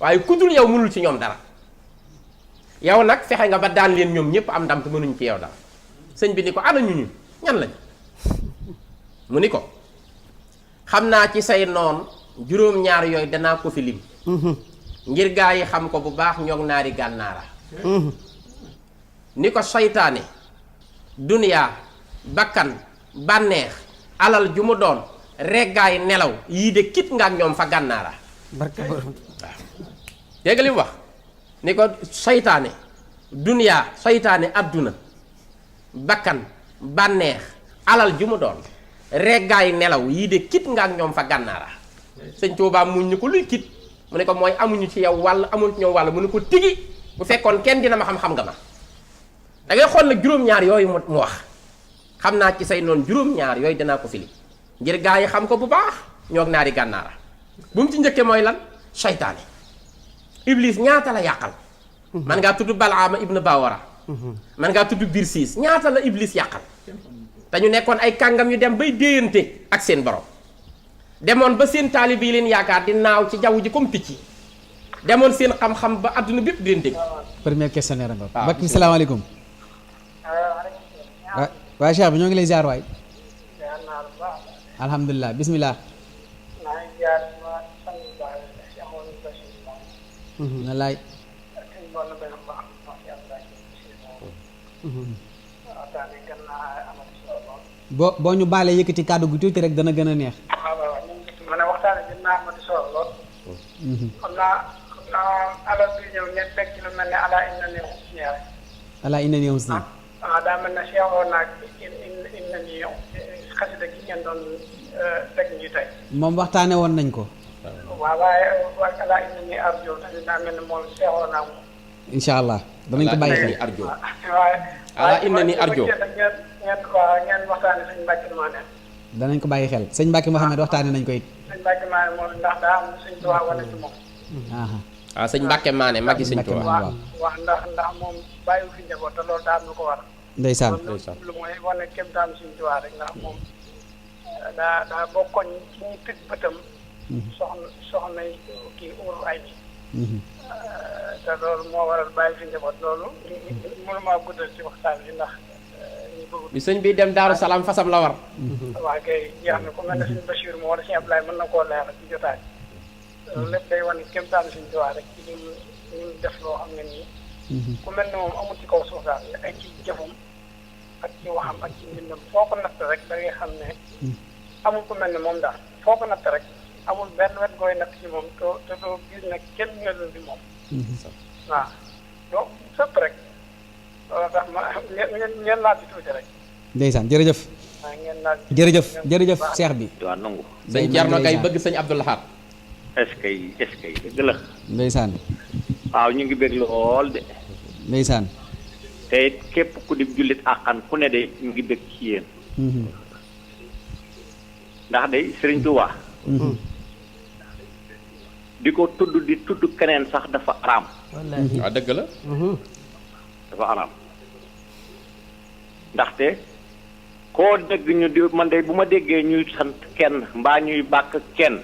waaye ku dul yow mënul ci ñoom dara yow nag fexe nga ba daan leen ñoom ñëpp am ndam te mënuñ ci yow dara sëñ bi ni ko ana ñu ñan lañ mu ni ko xam naa ci say noon juróom-ñaar yooyu danaa ko fi lim ngir gaa yi xam ko bu baax ñoog naari gànnaara ni ko saytaane duniyaa bakkan bànneex alal ju mu doon reggaay nelaw yii de kit nga ak ñoom fa gànnaara waaw dégg nga li mu wax ni ko saytaane duniyaa saytaane adduna bakkan bànneex alal ju mu doon reggaay nelaw yii de kit nga ak ñoom fa gànnaara sëñ Tuubaa muñ ni ko luy kit mu ne ko mooy amuñu ci yow wàll amuñu ci ñoom wàll mu ne ko tigi bu fekkoon kenn dina ma xam-xam nga ma da ngay xool nag juróom-ñaar yooyu mu wax xam naa ci say noonu juróom-ñaar yooyu danaa ko fili ngir gaa yi xam ko bu baax ñoog naari gànnaara bu mu ci njëkkee mooy lan saytaane iblis ñaata la yàqal man ngaa tudd Balaama ibn Bawara man ngaa tudd Birsiis ñaata la iblis yàqal dañu nekkoon ay kàngam yu dem bay déeyante ak seen borom demoon ba seen taalibe yi leen yaakaar di naaw ci jaww ji comme picc demoon seen xam-xam ba adduna bépp di leen dégg. premier questionnaire nga waaw mbokk mi salaamaaleykum waaye Cheikh bi ñoo ngi lay ziar waay alhamdulilah bismillah na laay boo ñu baalee yëkkati kàddu gu tuuti rek dana gën a neex. waaw ma ne waxtaan bi naa ma di solo lool. xam naa alal bi ñëw ngeen teg ci lu mel ne ala inna ni husni rek. ala inna ni husni. daa mel ne seexoon naa inna ni xasida gi ngeen doon teg ñu tey. moom waxtaane woon nañ ko. waaw waaye ala inna ni arjo tamit daa mel ne moom seexoon naa ko. incha allah danañ ko bàyyi xel. waaye ala inna ni arjo ngeen waxtaane sëñ Mbàkke Maane. danañ ko bàyyi xel sëñ Mbàkke Mohamed waxtaane nañ ko it. sëñ Mbàkke Maane moom ndax daa am sëñ Tuubaa wane ci moom. waaw sëñ Mbàkke Maane magi sëñ Tuubaa. waaw ndax moom bàyyi fi njaboot te loolu daa am lu ko war. ndeysaan lu mooy wane kéem taan sëñ Tuubaa rek ndax moom daa bokkoñ ci ñu tëj bëtam. soxna kii uur ay bi. te loolu moo waral bàyyi fi njaboot loolu mënuma guddal ci waxtaan bi ndax bi sëñ bi dem Daaru Salaam fasam la war. waa kay jeex na ku mel ne suñu Bachir moo wala suñu Ablaye mën na koo leeral ci jotaay loolu lépp day wane kéemtaan suñu Tuubaa rek ci ñu def loo xam ne nii ku mel ne moom amul ci kaw suuf daal ay ci jëfam ak ci waxam ak ci mbindam foo ko natt rek da ngay xam ne amul ku mel ne moom daal foo ko natt rek amul benn wet gooy natt ci moom te doo gis ne kenn melul di moom waaw donc sëpp rek loolu tax ma ngeen laaj ci tuuti rek ndeysaan jërëjëf ngeen laaj. jërëjëf Cheikh bi. waa nangu. sëñ Thierno Gaye bëgg sëñ Abdou Lahad. est-ce que dëgg la. ndeysaan. waaw ñu ngi bëgg lool de. ndeysaan. te it képp ku di jullit àqan ku ne de ñu ngi bëgg ci yéen. ndax de Serigne Touba. di ko tudd keneen sax dafa araam. waaw dëgg la. dafa araam. ndaxte koo dégg ñu di man de bu ma déggee ñuy sant kenn mbaa ñuy bàkk kenn.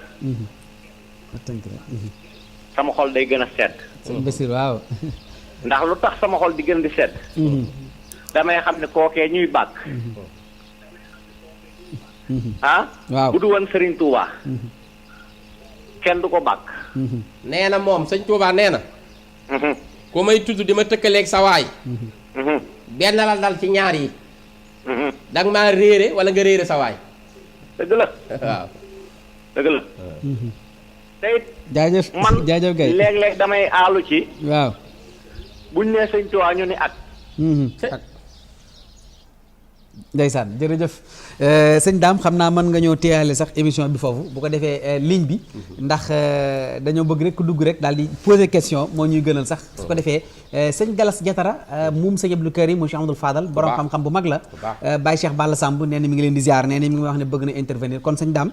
sama xol day gën a sedd. sëñ Bassir waaw. ndax lu tax sama xol di gën di sedd. damay xam ne kookee ñuy bàkk. waaw bu du woon Serigne Touba. kenn du ko bàkk. nee na moom sëñ Touba nee na. ku may tudd di ma tëkkaleeg sa waay. benn la dal ci ñaar yi. danga maa réere wala nga réere sa waay. dëgg la. waaw. dëgg la. tey jaajëf man jaajëf Gaye léeg-léeg damay aalu ci. waaw. buñ nee sëñ Touba ñu ni ak. ndeysaan jërëjëf sëñ Dame xam naa mën nga ñëw téyale sax émission bi foofu bu ko defee ligne bi ndax dañoo bëgg rek ku dugg rek daal di poser question moo ñuy gënal sax su ko defee sëñ Galas Jatara moom sëñ Abdou Karim Cheikh Amadou Fadal borom xam-xam bu mag la Baye Cheikh Balla Samb nee na mi ngi leen di ziar nee na mi ngi wax ne bëgg na intervenir kon sëñ Dame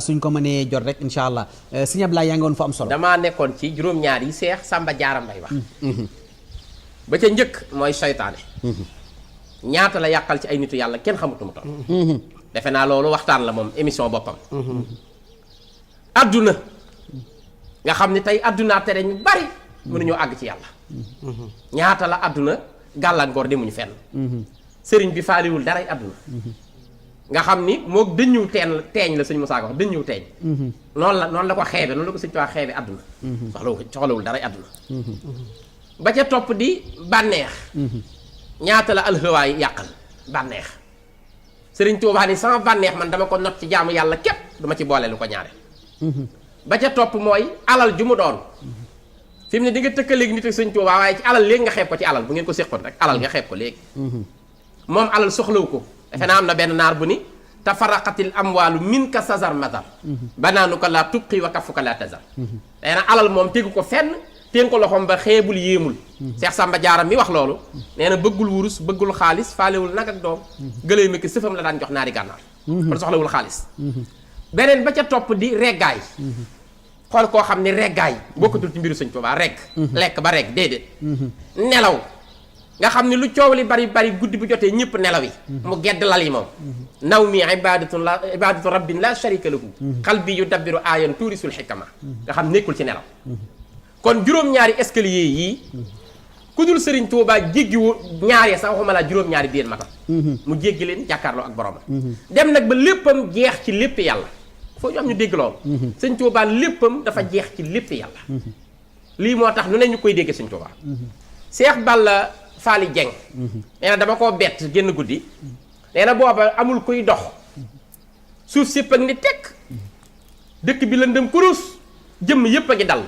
suñ ko mënee jot rek incha allah sëñ Ablaye yaa ngi woon fa am solo damaa nekkoon ci juróom-ñaar yi Seex Samba Jaara Mbay wax ba ca njëkk mooy seytaane ñaata la yàqal ci ay nitu yàlla kenn xamutu mu toll defe naa loolu waxtaan la moom émission boppam adduna nga xam ne tey addunaa tere ñu bari mënuñoo àgg ci yàlla ñaata la adduna gàllankoor demuñu fenn sëriñ bi faaliwul daray adduna nga xam ni moo dëññu teeñ la sëñ Musaa Ka wax dëññu teeñ noonu la ko xeebe noonu la ko sëñ Tuubaa xeebe adduna soxlawul daray adduna ba ca topp di bànneex ñaata la alxawaay yàqal bànneex sëriñ Tuubaa ni sama bànneex man dama ko not ci jaamu yàlla képp duma ci boole lu ko ñaare ba ca topp mooy alal ju mu doon fi mu ne di nga tëkkaleegi nit ak sëriñ Tuubaa waaye ci alal léegi nga xeeb ko ci alal bu ngeen ko séqoon rek alal nga xeeb ko léegi moom alal soxlawu ko defe naa am na benn naar bu ni tafaraqatil amwaalu min ka sazar mazar banaanu ko laa tubqi wa kafu ko laa tazar day na alal moom tegu ko fenn teen ko loxoom ba xeebul yéemul Seex Samba Jaaram mi wax loolu nee na bëggul wurus bëggul xaalis faalewul nag ak doom gëlay ma ki sëfam la daan jox naari gànnaar kon soxlawul xaalis beneen ba ca topp di reggaay xool koo xam ne reggaay bokkatul ci mbiru Sëñ Tuubaa regg lekk ba regg déedéet nelaw nga xam ne lu coow li bari bari guddi bu jotee ñëpp nelaw yi mu gedd lal yi moom naw mi ibadatu rabbin la sharika lahu qalbi yudabbiru ayan tuurisul xikama nga xam nekkul ci nelaw kon juróom-ñaari escalier yii ku dul Sëriñ Tuubaa jéggiwu ñaaree sax waxuma laa juróom-ñaari biir matal mu jéggi leen jàkkaarloo ak boromam dem nag ba léppam jeex ci lépp yàlla foo ñu am ñu dégg loolu Sëriñ Tuubaa léppam dafa jeex ci lépp yàlla lii moo tax nu ne ñu koy dégg Sëriñ Tuubaa Seex Balla Faali Jeng nee na dama koo bett génn guddi nee na booba amul kuy dox suuf sépp ak ni tekk dëkk bi lëndëm kurus jëmm yépp a ngi dal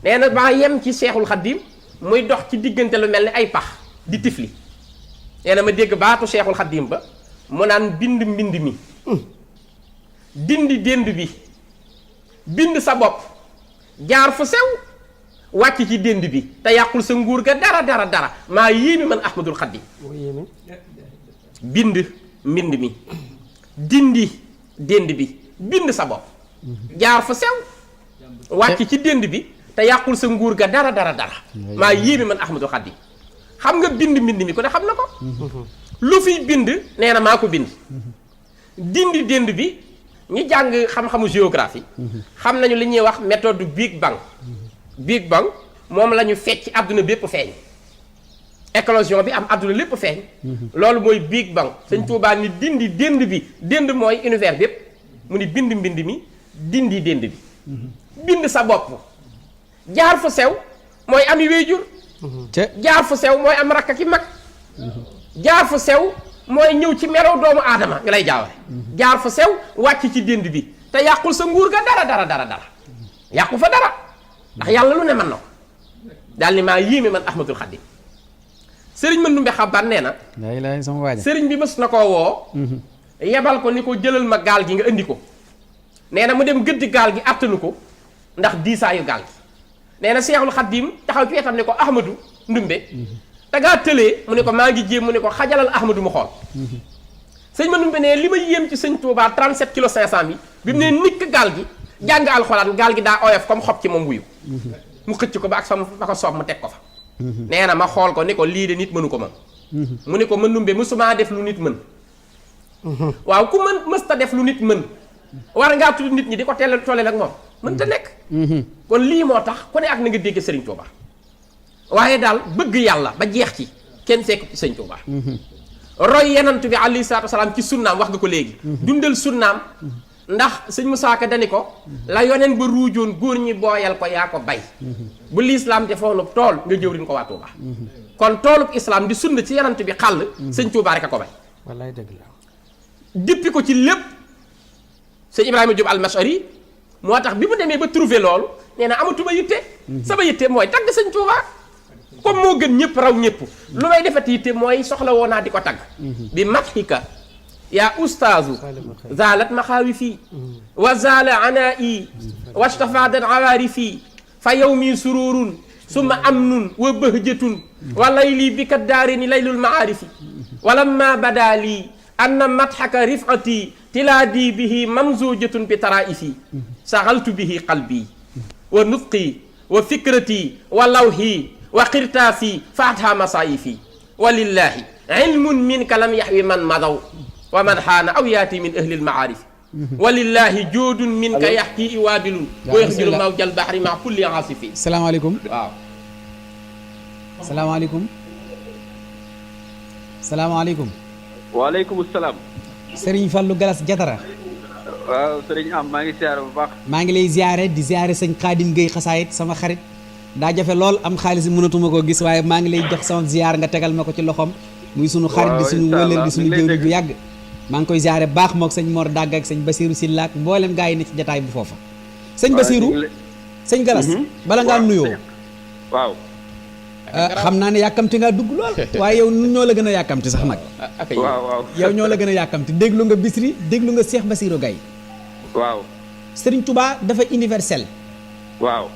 nee na maa yem ci Seexul Xaddim muy dox ci diggante lu mel ni ay pax di tifli nee na ma dégg baatu Seexul Xaddim ba mu naan bind mbind mi dindi dénd bi bind sa bopp jaar fu sew wàcc ci dénd bi te yàqul sa nguur ga dara maa yéemi man Ahmadul Xaddim bind mbind mi dindi dénd bi bind sa bopp jaar fu sew wàcc ci dénd bi te yàqul sa nguur ga dara maa yéeme man Ahmadou Khadim xam nga bind mbind mi ku ne xam na ko lu fiy bind nee na maa ko bind dindi dénd bi ñi jàng xam-xamu géographie xam nañu li ñuy wax méthode Big Bang moom la ñu fecc àdduna bépp feeñ éclosion bi am àdduna lépp feeñ loolu mooy Big Bang Sëñ Tuubaa ni dindi dénd bi dénd mooy univers bépp mu ni bind mbind mi dindi dénd bi bind sa bopp jaar fu sew mooy ami wéyjur jaar fu sew mooy am rakk ki mag jaar fu sew mooy ñëw ci melow doomu aadama nga lay jaawale jaar fu sew wàcc ci dénd bi te yàqul sa nguur ga dara yàqu fa dara ndax yàlla lu ne mën na ko daal ni maa yéeme man Ahmadul Xadim sëriñ Mandumbe Xaban nee na sama waaja sëriñ bi mës na koo woo yebal ko ni ko jëlal ma gaal gi nga indi ko nee na mu dem gëdd gaal gi attanu ko ndax diisaayu gaal gi nee na Seexul Xaddiim taxaw ci wetam ne ko Ahmadou Ndumbe te ngaa tëlee mu ne ko maa ngi jéem mu ne ko xajalal Ahmadou mu xool sëñ ma Ndumbe ne li ma yéem ci sëñ Touba 37 kilos 500 mi bi mu ne nikk gaal gi jàng alxuraan gaal gi daa oyof comme xob ci moom wuyu mu xëcc ko ba ak fa ko soob mu teg ko fa nee na ma xool ko ni ko lii de nit mënu ko mën mu ne ko ma Ndumbe mësumaa def lu nit mën waaw ku mën mësta def lu nit mën war ngaa tudd nit ñi di ko tolleel ak moom mënta nekk kon lii moo tax ku ne ak na nga dégg Serigne Touba waaye daal bëgg yàlla ba jeex ci kenn sekk ci Serigne Touba roy yenantu bi alayhi salaatu wasalaam ci sunnaam wax nga ko léegi dundal sunnaam ndax sëñ Musaa Ka dani ko la yoneen ba ruujoon góor ñi booyal ko yaa ko bay bu lislaam defoonu tool nga jëwriñ ko waa Touba kon toolub islam di sunna ci yenantu bi xàll sëñ Touba rek a ko bay wallaay dëgg la dippi ko ci lépp sëñ Ibrahima Diop al-Mashari moo tax bi mu demee ba trouvé loolu nee na amatuma yitte sama yitte mooy tagg sëñ Touba comme moo gën ñëpp raw ñëpp lu may defati yitte mooy soxla woo naa di ko tagg bi madhika yaa ustaazu zalat maxaawifi wa zala anaa'i wastafadat awaarifi fa yawmi sururun summa amnun wa bahjatun wa layli bika daarini laylul maarifi walamma bada lii anna madhaka rifati tilaadi bihi mamzujatun bi taraifi saxaltu bihi qalbi wa nutqi wa fikrati wa lawhi wa xirtaafi faatha masaayifi walillahi ilmun minka lam yaxwi man madaw wa man xaana aw yaati min ahli lmaarif walillahi joodun minka yaxki iwaabilun wa yaxjilu mawjal bahri ma kulli aasifi salaamaaleykum waaw salaamaaleykum salaamaaleykum waaleykum salaam. Serigne Fallou Galas Jatara. waaw Serigne am maa ngi siyaare bu baax. maa ngi lay ziare di ziare sëñ Xaadim Gueye xasaayit sama xarit daa jafe lool am xaalis mënatuma koo gis waaye maa ngi lay jox sama ziar nga tegal ma ko ci loxoom. muy sunu xarit di sunu wëlër di sunu jëwri bu yàgg. maa ngi koy ziare baax mook sëñ Mor Dagg ak sëñ Basirou Sylla ak mboolem gaa yi ne ci jataay bu foofa. sëñ Basirou sëñ Galas. bala ngaa nuyoo. waaw. xam naa ne yàkkamti ngaa dugg lool waaye yow ñoo la gën a yàkkamti sax nag. waaw waaw yow ñoo la gën a yàkkamti déglu nga Bisri déglu nga Cheikh Bassirou Gaye. waaw. Serigne Touba dafa universel. waaw.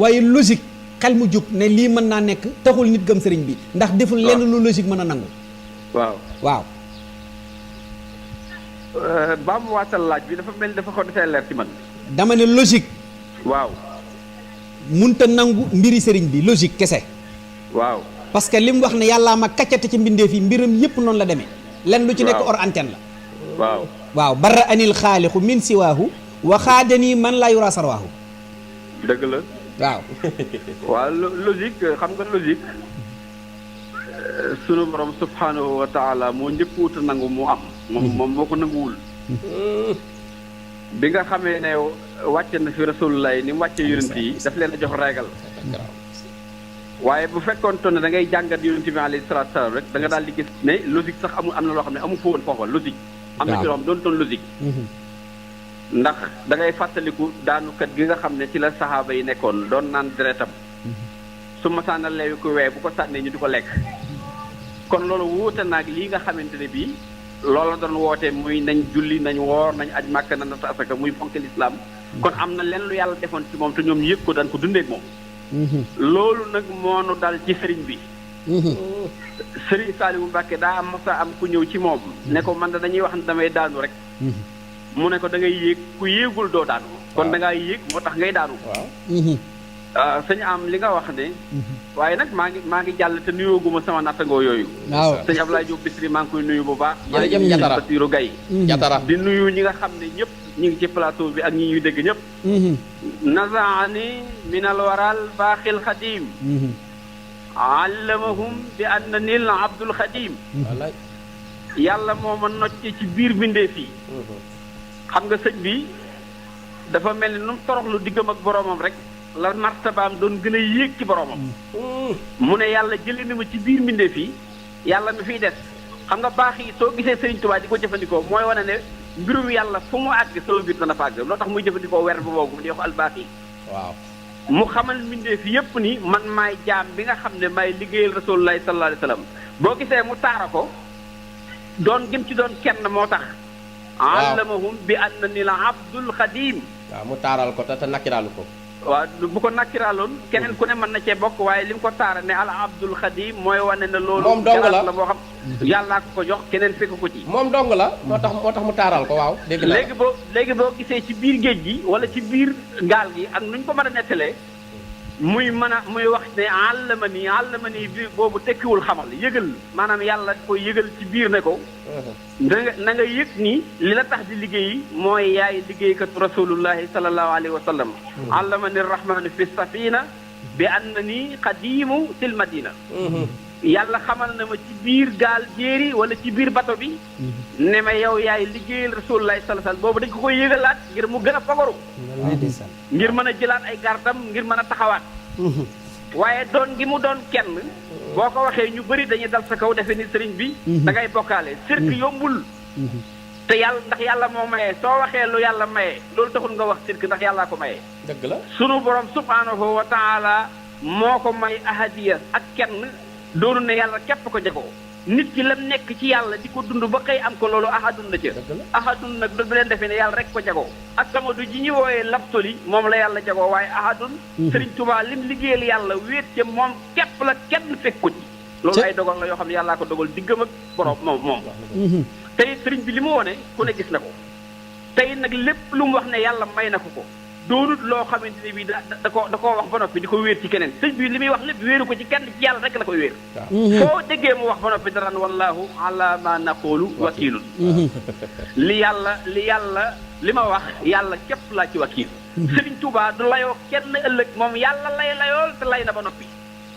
waaye logique xel mu jub ne lii mën naa nekk taxul nit gëm Serigne bi ndax deful lenn lu logique mën a nangu. waaw waaw. ba mu waatal laaj bi dafa mel ni dafa xaw a leer ci man. dama ne logique. waaw. munta nangu mbiri Serigne bi logique kese. waaw parce que li mu wax ne yàllaa ma kaccate ci mbindeef yi mbiram yëpp noonu la demee. lenn lu ci nekk hors antenne la. waaw waaw barra anil xaalixu min siwaahu wa xaadanii man laa yura sarwaahu. dëgg la. waaw. waaw logique xam nga logique sunu borom subhanahu wa taala moo njëkkuwut a nangu mu am. moom moo ko nanguwul. bi nga xamee ne wàcce na fi rasulullah ni mu wàccee yonent yi daf leen a jox régal. waaye bu fekkoon ne da ngay jàngat yonent bi alayhi salaatu salaam rek da nga daal di gis ne logique sax am na loo xam ne amu fa woon foofa logique. am na ci loo xam doon toon logique. ndax da ngay fàttaliku daanukat gi nga xam ne ci la saxaaba yi nekkoon doon naan deretam. su ma sànna leewi ko wee bu ko sànnee ñu di ko lekk. kon loolu wuute naag lii nga xamante ne bii loola doon woote muy nañ julli nañ woor nañ aj màkk na natt asaka muy fonk lislaam kon am na leen lu yàlla defoon ci moom te ñoom yëg ko daan ko dundeek moom. loolu nag moonu dal ci sëriñ bi. sëriñ Saliou Mbacke daa am masa am ku ñëw ci moom ne ko man dañuy wax ne damay daanu rek. mu ne ko da ngay yéeg ku yéegul doo daanu. kon da ngaa yéeg moo tax ngay daanu. sëñ am li nga wax ne. waaye nag maa ngi jàll te nuyooguma sama nattangoo yooyu. waaw sëñ Abdoulaye Diop Bichri maa ngi koy nuyu bu baax. jërëjëf Jatara Bassirou Gaye Jatara di nuyu ñi nga xam ne ñëpp ñu ngi ci plateau bi ak ñi ñuy dégg ñëpp. nazaani minal waral baaxil xadim. allamahum bi anna nil abdul xadim. yàlla moo ma nocc ci biir bindeef yi. xam nga sëñ bi dafa mel ni nu mu toroxlu diggam ak boromam rek. la martabaam doon gën a yéeg ci boromam. mu ne yàlla jëlee na ma ci biir mbindeef yi yàlla mi fiy des xam nga baax yi soo gisee Sëriñ Tuubaa di ko jëfandikoo mooy wane ne mbirum yàlla fu mu àgg sama biir dana fa àgg loo tax muy jëfandikoo weer bu boobu di wax albaax yi. waaw mu xamal mbindeef yépp ni man maay jaam bi nga xam ne maay liggéeyal rasulullahi sallallahu alayhi wa sallam boo gisee mu taara ko doon gëm ci doon kenn moo tax allamahum bi annani al abdul xadim. waaw mu taaral ko te nakkiraalu ko. waaw bu ko nakkiraaloon keneen ku ne mën na cee bokk waaye li mu ko taara ne al abdul xadim mooy wane ne loolu. moom dong la boo xam yàllaa ko jox keneen fekk ko ci. moom dong la moo tax mu taaral ko waaw. dégg naa léegi boo gisee ci biir géej gi wala ci biir gaal gi ak nuñ ko mën a nettalee muy wax ne àllama nii bi boobu tekkiwul xamal yëgal maanaam yàlla koy yëgal ci biir ne ko. na nga yëg ni li la tax di liggéey mooy yaay liggéeykatu rasulullahi sallallahu alayhi wa sallam. allamani rahmanu fi safina bi annani qadimu til madina. yàlla xamal na ma ci biir gaal jéeri wala ci biir bato bi. ne ma yow yaay liggéeyal rasulullahi sallallahu alayhi wa sallam boobu dañ ko koy yëgalaat ngir mu gën a fagaru. ngir mën a jëlaat ay gardam ngir mën a taxawaat. waaye doon gi mu doon kenn. boo ko waxee ñu bëri dañuy dal sa kaw defe ni sëriñ bi. da ngay bokkaale sirk yombul. te yàlla ndax yàlla moo maye soo waxee lu yàlla maye loolu taxul nga wax sirk ndax yàllaa ko maye. dëgg la sunu borom subhanahu wa taala moo ko may ahadiya ak kenn doonu ne yàlla képp ko jagoo. nit ki lam nekk ci yàlla di ko dund ba xëy am ko loolu ahadun la ca. ahadun nag du leen defee ne yàlla rek ko jagoo. ak samadu ji ñu wooyee laptoli moom la yàlla jagoo waaye ahadun. Sëriñ Tuubaa lim liggéeyal yàlla wéet ca moom képp la kenn fekk ko ci. loolu ay dogal la yoo xam ne yàllaa ko dogal diggam ak borom moom. tey sëriñ bi li mu wone ku ne gis na ko. tey nag lépp lu mu wax ne yàlla may na ko. doonut loo xamante ne bii da koo wax ba noppi di ko wéer ci keneen sëñ bi li muy wax lépp wéeru ko ci kenn ci yàlla rek la koy wéer. foo déggee mu wax ba noppi daraan wallaahu ala ma naqulu wakiilun. li ma wax yàlla képp laa ci wakiil. Sëriñ Tuubaa du layoo kenn ëllëg moom yàlla lay layool te lay na ba noppi.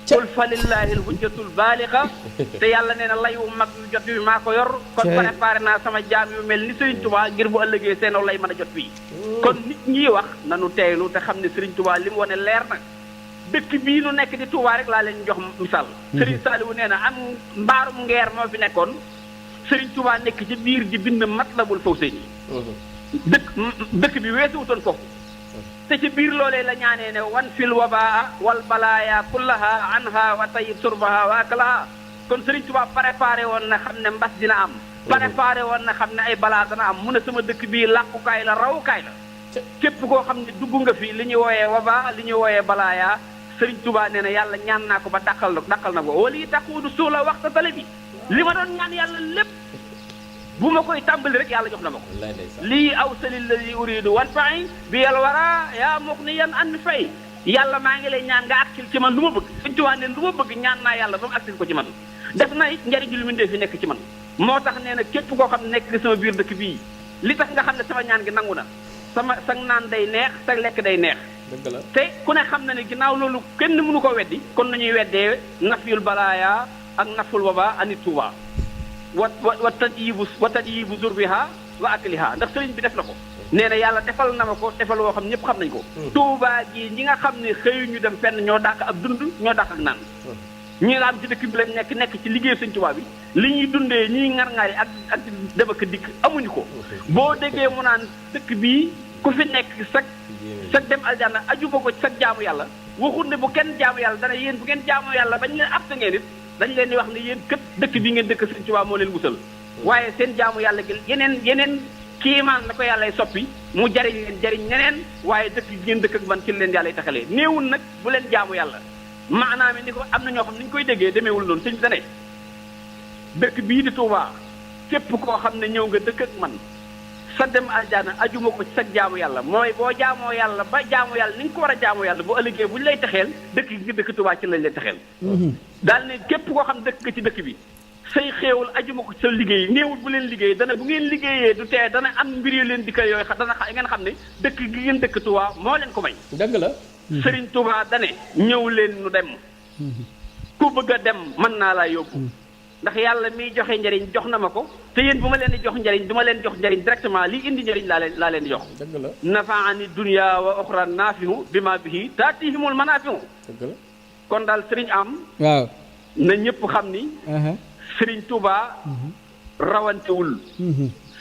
qul fa lillahi alhujjatul baaliga te yàlla nee na layu mag yu jot bi maa ko yor. kon préparé naa sama jaam yu mel ni Sëriñ Tuubaa ngir bu ëllëgee seenoo lay mën a jot fii. kon nit ñi wax nanu teeylu te xam ne Sëriñ Tuubaa li mu wane leer na. dëkk bii nu nekk di Tuubaa rek laa leen jox misaal. Sëriñ Saaliwu nee na am mbaarum ngeer moo fi nekkoon. Sëriñ Tuubaa nekk ci biir di bind Matlabul Fawzayni. dëkk bi weesuwutoon foofu. te ci biir loolee la ñaanee ne wan fil wabaa wal balaaya kullaha anha wa tayyib surbaha wa akalaha kon Sëriñ Tuubaa préparé woon na xam ne mbas dina am. préparé woon na xam ne ay balaa dana am mu ne sama dëkk bii làqukaay la rawukaay la. képp koo xam ne dugg nga fi li ñuy wooyee wabaa li ñuy wooyee balaaya Sëriñ Tuubaa nee na yàlla ñaan naa ko ba dàqal na ko wala yi taxuudu suula waxta tale bi li ma doon ñaan yàlla lépp. bu ma koy tàmbali rek yàlla jox na ma ko. lii aw salil la di uridu wan fay bi yàlla war a yaa mook ni yan an fay yàlla maa ngi lay ñaan nga aksil ci man lu ma bëgg. Sëñ Tuubaa ne lu ma bëgg ñaan naa yàlla ba mu aksil ko ci man def na it njariñ lu mindee fi nekk ci man moo tax nee na képp koo xam ne nekk nga sama biir dëkk bii li tax nga xam ne sama ñaan gi nangu na sa naan day neex sa lekk day neex. dëgg la te ku ne xam na ne ginnaaw loolu kenn mënu ko weddi kon nañuy weddee nafyul balaaya ak naful waba anit Tuubaa wa tadyibu zurbiha wa akliha ndax sëriñ bi def na ko nee na yàlla defal na ma ko defal woo xam ñëpp xam nañ ko. Tuubaa gi ñi nga xam ne xëyuñu dem fenn ñoo dàq ak dund ñoo dàq ak naan. ñi nga am ci dëkk bi lañ nekk ci liggéey Sëriñ Tuubaa bi li ñuy dundee ñuy ngar-ngari ak dem ak dikk amuñu ko. boo déggee mu naan dëkk bii ku fi nekk sag dem aljanna aju ko ci sag jaamu yàlla waxul ne bu kenn jaamu yàlla dana yéen bu ngeen jaamu yàlla bañ leen ab ngeen it dañ leen di wax ne yéen kët dëkk bi ngeen dëkk Sëriñ Tuubaa moo leen musal waaye seen jaamu yàlla gi yeneen kiimaan la ko yàllay soppi mu jariñ ñeneen waaye dëkk gi ngeen dëkk ak man ci leen yàllay taxalee néewul nag bu leen jaamu yàlla maanaam ni ko am na ñoo xam ni ñu koy déggee demeewul noonu sëñ bi da ne dëkk bii di Tuubaa képp koo xam ne ñëw nga dëkk ak man sa dem aljana ajuma ko ci sa jaamu yàlla mooy boo jaamoo yàlla ba jaamu yàlla ni nga ko war a jaamu yàlla bu ëllëgee bu ñu lay texeel dëkk gi dëkk Tuubaa ci lañ lay texeel daal ne képp koo xam dëkk nga ci dëkk bi say xéewal ajuma ko ci sa liggéey néewul bu leen liggéey dana bu ngeen liggéeyee du tee dana am mbir yu leen dikkal yooyu dana ngeen xam ne dëkk gi ngeen dëkk Tuubaa moo leen ko may dëgg la Sëriñ Tuubaa dane ñëw leen nu dem ku bëgg a dem mën naa laa yóbbu ndax yàlla miy joxe njëriñ jox na ma ko te yéen bu ma leen di jox njëriñ du ma leen jox njëriñ directement lii indi njëriñ laa leen di jox nafaani dunya wa oxra naafihu bi ma bihi taatihimul manaafihu kon daal sëriñ am waaw na ñëpp xam ni sëriñ Touba rawantewul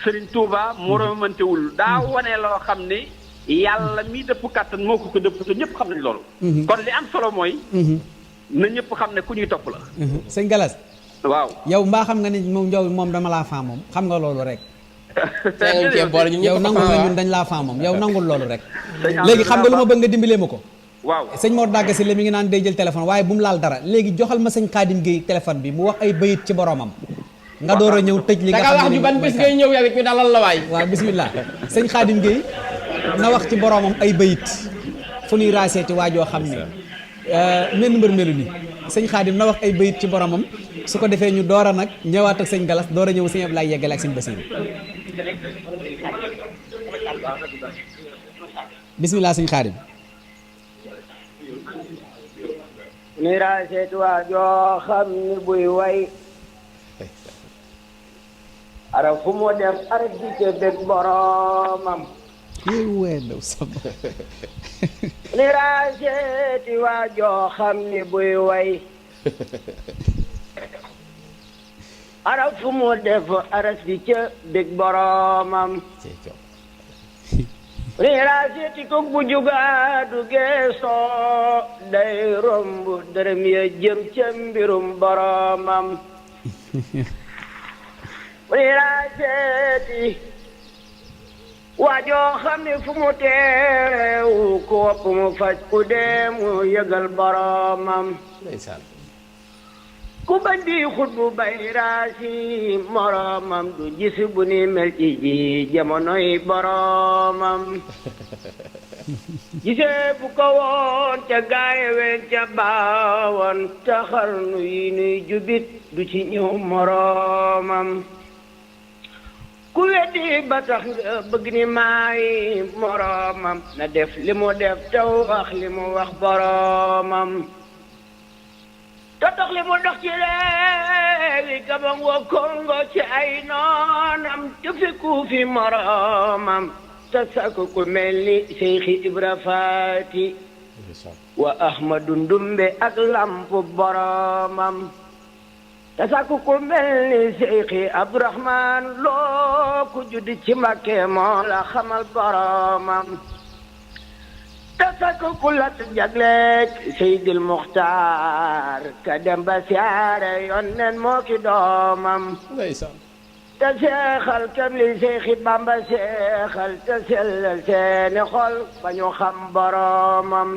sëriñ Touba moromantewul daa wane loo xam ne yàlla mi dëpp kàttan moo ko dëpp te ñëpp xam nañ loolu kon li am solo mooy na ñëpp xam ne ku ñuy topp la sëñ Galas waaw yow mbaa xam nga ni moom dama laa faa moom xam nga loolu rek tey nga cee boole ñun yow ñëpp nangul nga ñun dañ laa faa moom yow nangul loolu rek léegi xam nga lu ma bëgg nga dimbalee ma ko waaw sëñ Mor Dagga si la mi ngi naan day jël téléphone waaye bu mu laal dara léegi joxal ma sëñ Xaadim Gueye téléphone bi mu wax ay bayit ci boromam nga door a ñëw tëj li nga da nga xam wax ne ju ban bis ngay ñëw yow it ñu dalal la waay waaw bismillah sëñ Xaadim Gueye na wax ci boromam ay bayit fu ñuy raaseeti waajoo xam ne mel mbër melu ni sëñ Xaadim na wax ay bayit ci boromam su ko defee ñu door a nag ñëwaat ak sëñ Galas door a ñëw sëñ Ablaye yeggale ak sëñ Basiru bismillah sëñ Xaadim ni raaseet waa joo xam ni buy way ara fu mu def ara di ca dëgg boromam weedaw sama ni raaseeti waa joo xam ni buy way ara fu mu def ara di ca dëgg boromam ni raaseeti ko bu jugaadu geesoo day romb dërëm ya jëm ca mbirum boromam ni raaseeti waajoo xam ne fu mu teew ku wopp mu faj ku dee mu yëgal boromam ku bañ di xut bu bay raasi moromam du gis bu ni mel ci ji jamonoy boromam gisee bu ko woon ca gaaye ween ca baawoon taxar nu yi nuy jubit du ci ñëw moromam ku weddi ba tax nga bëgg ni maay moromam na def li mu def taw wax li mu wax boromam te dox li mu dox ci réewi Gabon wa Congo ci ay noonam te fekku fi moromam te sakku ku mel ni Seyxi Ibra Faati wa Ahmadu Ndumbe ak lampu boromam te sakku ku mel ni Seyxi Abdurahmaan loo ku judd ci Mbàkke moo la xamal boromam te sakku ku lat jagleek Seydil Muxtaar ka dem ba siyaare Yonent moo ki doomam te seexal kem li Seyxi Bamba seexal te sellal seeni xol ba ñu xam boromam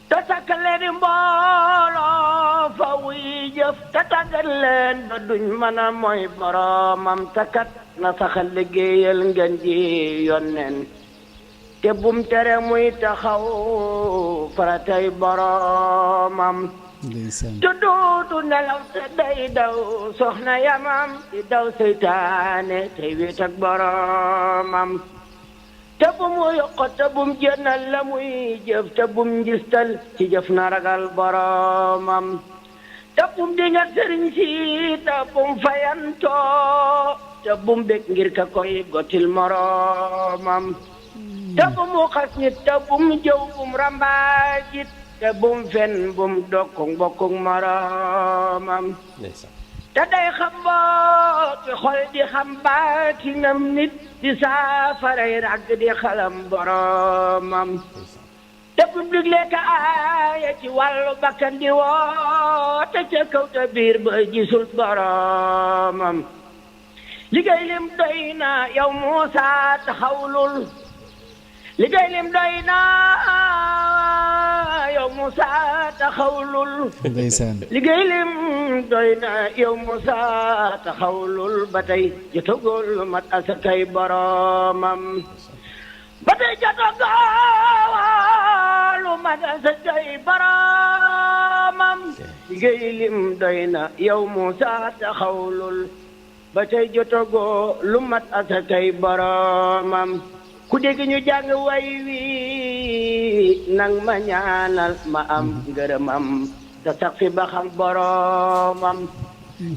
te sakkal leen mbooloo fa wuy jëf te tàggat leen ba duñ mën a mooy boromam te kat na saxal liggéeyal ngeen ji Yonent te bum tere muy taxaw faratay boromam te dootu nelaw te day daw soxna yamam di daw seytaane te wéet ak boromam te bu mu yokko te bum jënal la muy jëf te bum njistal ci jëf na ragal boromam te bum dinga sëriñ si te bum fayantoo te bum bég ngir ka koy gotil moromam te bu mu xas nit te bum jëw bum rambaajit te bum fen bum dokkung bokkung moromam te day xam booti xol di xam baatinam nit di saafaray ràgg di xalam boromam te bum digle ka aaya ci wàllu bakkan di woote ca kaw te biir ba gisul boromam liggéey lim doy na yow Muusa taxawlul liggéey lim doy na yow Muusa taxawlul liggéey lim doy na yow Muusa taxawlul ba tey jotagul mat asakay boromam ba tey jotagul mat asakay boromam liggéey lim doy na yow Muusa taxawlul ba tey jotagoo lu mat asakay boromam ku dégg ñu jàng way wi nang ma ñaanal ma am ngërëmam te sax fi ba xam boromam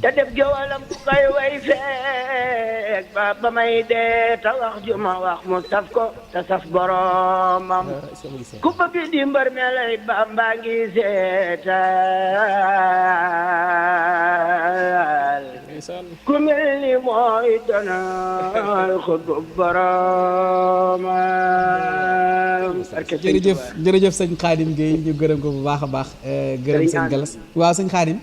te def géwalam ku koy way feek ba may dee te wax ju ma wax mu saf ko te saf boromam ku bëgg di mbër me lay Bamba ngi seetal ku mel ni mooy donal xutbu boromam jërëjëf sëñ Xaadim Gueye ñu gërëm ko bu baax a baax gërëm sëñ Galas waaw sëñ Xaadim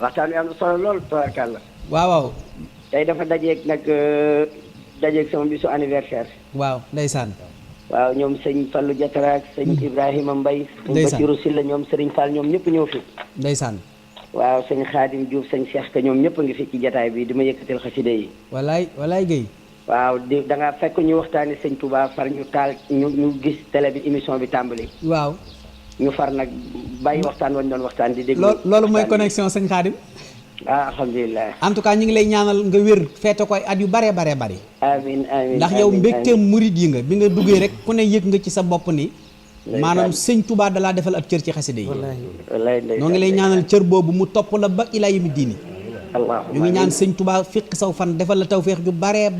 waxtaan wi am na solo lool tabarkàlla waaw tey dafa dajeeg nag dajeeg sama bisu anniversaire. waaw ndeysaan. waaw ñoom sëñ Fallou Diatara ak sëñ Ibrahima Mbaye. sëñ ndeysaan Bassirou Sylla ñoom Serigne Fall ñoom ñëpp ñëw fi. ndeysaan. waaw sëñ Khadim Diouf sëñ Cheikh Ka ñoom ñëpp a ngi fi ci jataay bi di ma yëkkatil xasida yi. walaay Guèye. waaw da ngaa fekk ñu waxtaani sëñ Touba far ñu taal ñu gis télé bi émission bi tàmbali. waaw. ñu far nag bàyyi waxtaan wañ doon waxtaan di déglu. loolu mooy connexion sëñ Khadim. alhamdulilah. en tout cas ñu ngi lay ñaanal nga wér feete koy at yu bare. amiin ndax yow mbégteem murid yi nga bi nga duggee rek ku ne yëg nga ci sa bopp ni. maanaam sëñ Touba dalaa defal ab cër ci xasida yi. wallaay noo ngi lay ñaanal cër boobu mu topp la ba ilaa yawmi diini. ñu ngi ñaan sëñ Touba fiq saw fan defal la tawféex ju bare.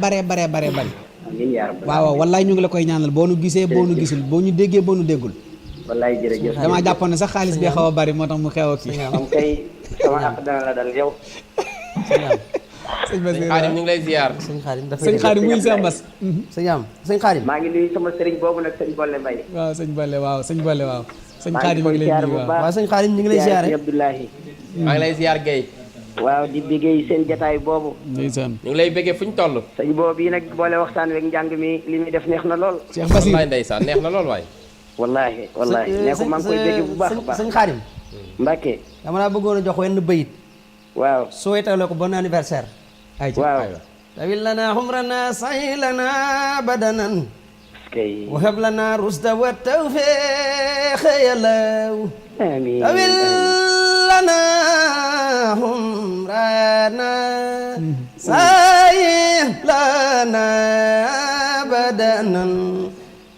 waaw wallaay ñu ngi la koy ñaanal boo nu gisee boo nu gisul boo ñu déggee boo nu déggul. wallaay jërëjëf damaa jàppoon ne sax xaalis bi xaw a bari moo tax mu xew ak kii. am kay sama àq dana la dal yow. sëñ Xaadim ñu ngi lay ziar. sëñ Xaadim muy sa mbas. sëñ Xaadim maa ngi nuyu sama sëriñ boobu nag sëñ Bolle Mbaye. waaw sëñ Bolle waaw sëñ Xaadim ñu ngi lay nuyu waaw sëñ Xaadim ñu ngi lay ziar Abdoulahi. maa ngi lay ziar Guèye. waaw di bëggee seen jataay boobu. ndeysaan ñu ngi lay bëggee fu ñu toll. sëñ boobu yi nag boole waxtaan weeg njàng mi li muy def neex na lool. Cheikh Basir wallaay ndeysaan neex na lool waay. wallaahi ne ko maa ngi koy bëggee bu baax a baax. sëñ Xaadim Mbacke. dama laa bëggoon a jox wenn bayit. waaw souhaité ko bon anniversaire. waaw. tawil lana humrana say lana badanan. kay. wahab lana rusda wa tawfiq yalaw. amiin tawil lana humrana say lana badanan.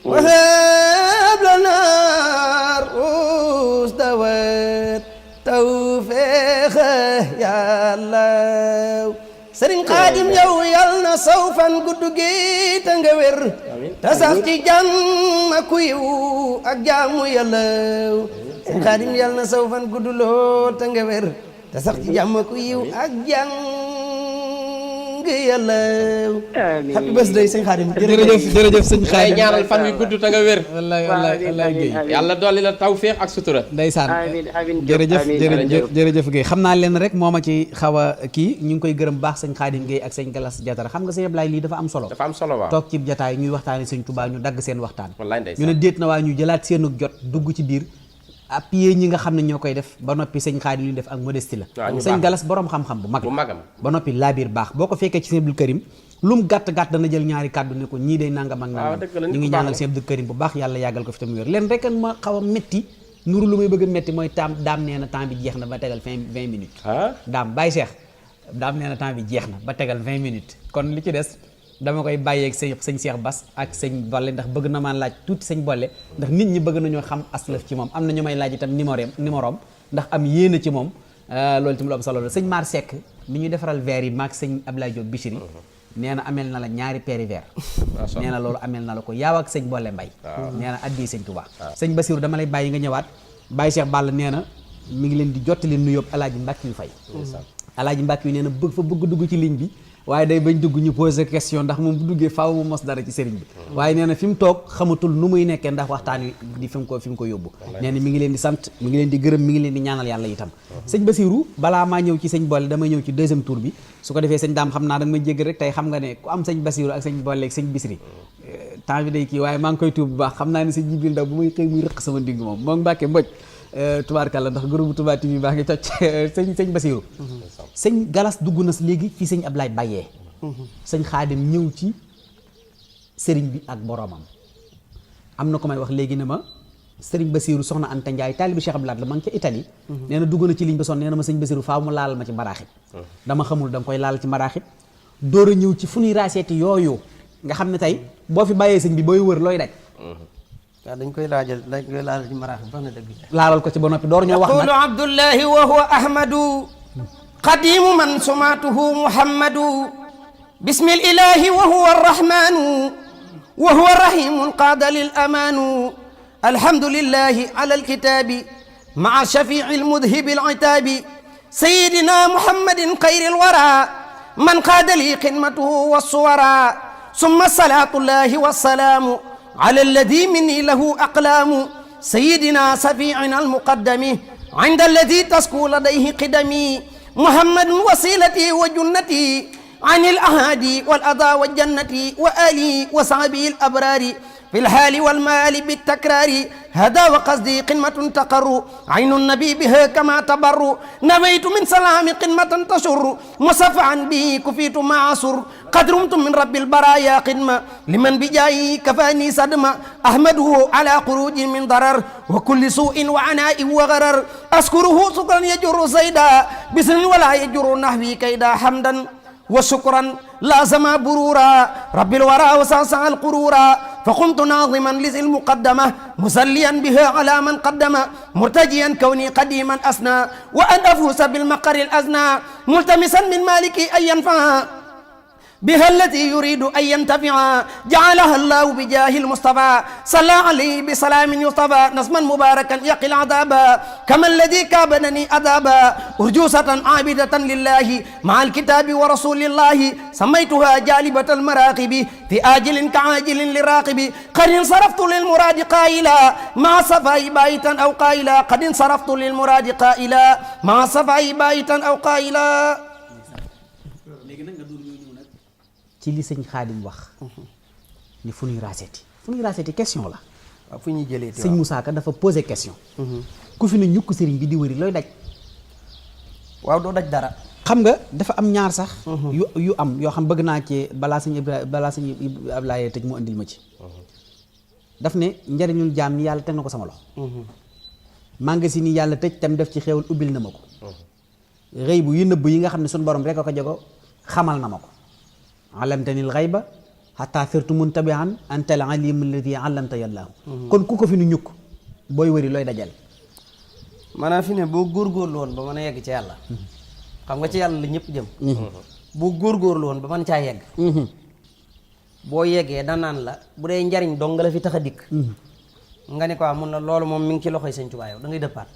wahab lana rusda wa tawfiq yalaw. Sëriñ Xaadim yow yal na saw fan gudd gi te nga wér te sax ci jàmm ak yiw ak jaamu Yàlla. Sëriñ Xaadim yal na saw fan gudd loo te nga wér te sax ci jàmm ak yiw ak jàng Yàlla. happy birthday sëñ Xaadim. jërëjëf sëñ Xaadim ñaanal fan wi gudd te nga wér. wallaay Guèye. yàlla dolli la tawféex ak sutura. ndeysaan amiin jërëjëf Guèye xam naa leen rek moo ma ci xaw a kii ñu ngi koy gërëm baax sëñ Xaadim Guèye ak sëñ Galas Diatara xam nga sëñ Ablaye lii dafa am solo. waaw toog ci jataay ñuy waxtaani sëñ Touba ñu dagg seen waxtaan. wallaay ndeysaan ñu ne déet na waa ñu jëlaat seenug jot dugg ci biir appuyé ñi nga xam ne ñoo koy def ba noppi sëñ Xaadim li ñu def ak modestie la. sëñ Galas borom xam-xam bu magam ba noppi laabiir baax boo ko fekkee ci sëñ Abdou Karim lu mu gàtt dana jël ñaari kàddu ne ko ñii day nangam ak nangam ñu ngi ñaanal sëñ Abdou Karim bu baax yàlla yàggal ko fi tam wér leen rek ma xaw a metti nuru lu may bëgg a metti mooy daam nee na temps bi jeex na ba tegal 20 minutes daam Baye Cheikh daam nee na temps bi jeex na ba tegal 20 minutes kon li ci des dama koy bàyyeeg sëñ Cheikh Bass ak sëñ Bolle ndax bëgg na maa laaj tuuti sëñ Bolle ndax nit ñi bëgg nañoo xam aslëf ci moom am na ñu may laaj itam numéro ndax am yéene ci moom loolu itam lu am solo la sëñ Mar Seck mi ñuy defaral verre yi maag sëñ Ablaye Diop Bichiri nee na ameel na la ñaari paire verre nee na loolu ameel na la ko yaaw ak sëñ Bolle Mbaye nee na addi sëñ Touba sëñ Bassirou dama lay bàyyi nga ñëwaat Baye Cheikh Balla nee na mi ngi leen di jottali nuyoo Alaaji Mbàkke yu fay Alaaji Mbàkke yu nee na bëgg dugg ci ligne bi waaye day bañ dugg ñu poser question ndax moom bu duggee faaw mu mos dara ci sëriñ bi waaye nee na fi mu toog xamatul nu muy nekkee ndax waxtaan wi di fi mu ko yóbbu nee na mi ngi leen di sant mi ngi leen di gërëm mi ngi leen di ñaanal yàlla itam sëñ Bassirou balaa maa ñëw ci sëñ Bolle damay ñëw ci deuxième tour bi su ko defee sëñ Daam xam naa da nga may jégg rek tey xam nga ne ku am sëñ Bassirou ak sëñ Bolle ak sëñ Bichri temps bi day kii waaye maa ngi koy tuub bu baax xam naa ne sëñ Jibril Ndaw bu may xëy muy rëq sama ndigg moom Mbàkke Mbodj tubaarkàlla ndax groupe Touba TV baax ngi toj sëñ Bassirou sëñ Galas dugg na léegi fii sëñ Ablaye Bayee sëñ Xaadim ñëw ci sëriñ bi ak boromam am na ko may wax léegi ne ma sëriñ Bassirou soxna Anta Ndiaye taalibi Cheikh Abdoulaye la ma ngi ca Italie nee na dugg na ci ligne ba sonn nee na ma sëñ Bassirou faaw mu laal ma ci maraaxib dama xamul da nga koy laal ci maraaxib door a ñëw ci fu ñuy raaseeti yooyu nga xam ne tey boo fi bàyyee sëñ bi booy wër looy daj waaw dañ koy laal ci maraaxib wax na dëgg laalal ko ci ba noppi door ñoo wax nag yaqulu Abdullahi wa huwa Ahmadu qadimu man sumatuhu Muhammadu بسم الإله وهو الرحمن وهو الرحيم قاد للأمان الحمد لله على الكتاب مع شفيع المذهب العتاب سيدنا محمد خير الورى من قاد لي خدمته والصورى ثم صلاة الله والسلام على الذي مني له أقلام سيدنا شفيعنا المقدم عند الذي تسكو لديه قدمي محمد وسيلتي وجنتي عن الأهادي والأضاء والجنة وآلي وصحبه الأبرار في الحال والمال بالتكرار هذا وقصدي قمة تقر عين النبي بها كما تبر نويت من سلام قمة تشر مصفعا به كفيت ما عصر قد رمت من رب البرايا قدمة لمن بجاي كفاني صدمة أحمده على خروج من ضرر وكل سوء وعناء وغرر أشكره شكرا يجر زيدا بسر ولا يجر نحوي كيدا حمدا وشكرا لازم برورا رب الورى وساسع القرورا فقمت ناظما لذي المقدمة مسليا بها على من قدم مرتجيا كوني قديما أسنى وأن أفوز بالمقر الأزنى ملتمسا من مالكي أن ينفع بها التي يريد أن ينتفع جعلها الله بجاه المصطفى صلى عليه بسلام يصطفى نسما مباركا يقي العذاب كما الذي كابنني أذابا أرجوسة عابدة لله مع الكتاب ورسول الله سميتها جالبة المراقب في آجل كعاجل لراقب قد انصرفت للمراد قائلا مع صفاء بايتا أو قائلا قد انصرفت للمراد قائلا مع صفاء بايتا أو قائلا. ci li sëñ Xaadim wax ni fu ñuy raseeti question la. waaw fu ñuy jëlee sëñ Moussa Ka dafa posé question. ku fi ne ñukk sëriñ bi di wëri looy daj. waaw doo daj dara. xam nga dafa am ñaar sax. yu am yoo xam bëgg naa ci balaa sëñ Ablaye tëj mu andil ma ci. daf ne njariñul jaam ni yàlla teg na ko sama loxo. magasin yi yàlla tëj tam def ci xéewal ubbil na ma ko. rëy bu yu nëbb yi nga xam ne suñu borom rek a ko jogo xamal na ma ko. alamtanil xayba xataa firtu muntabihan antal alim alladi alamta yàllaahu kon ku ko fi nu ñukk booy wëri looy dajal. maanaam fi ne boo góorgóorlu woon ba mën a yegg ci yàlla. xam nga ci yàlla la ñëpp jëm. boo góorgóorlu woon ba mën caa yegg. boo yeggee danaan la bu dee njariñ dong nga la fi tax a dikk. nga ne ko mun na loolu moom mi ngi ci loxoy Sëñ Tuubaa yow da ngay dëppaat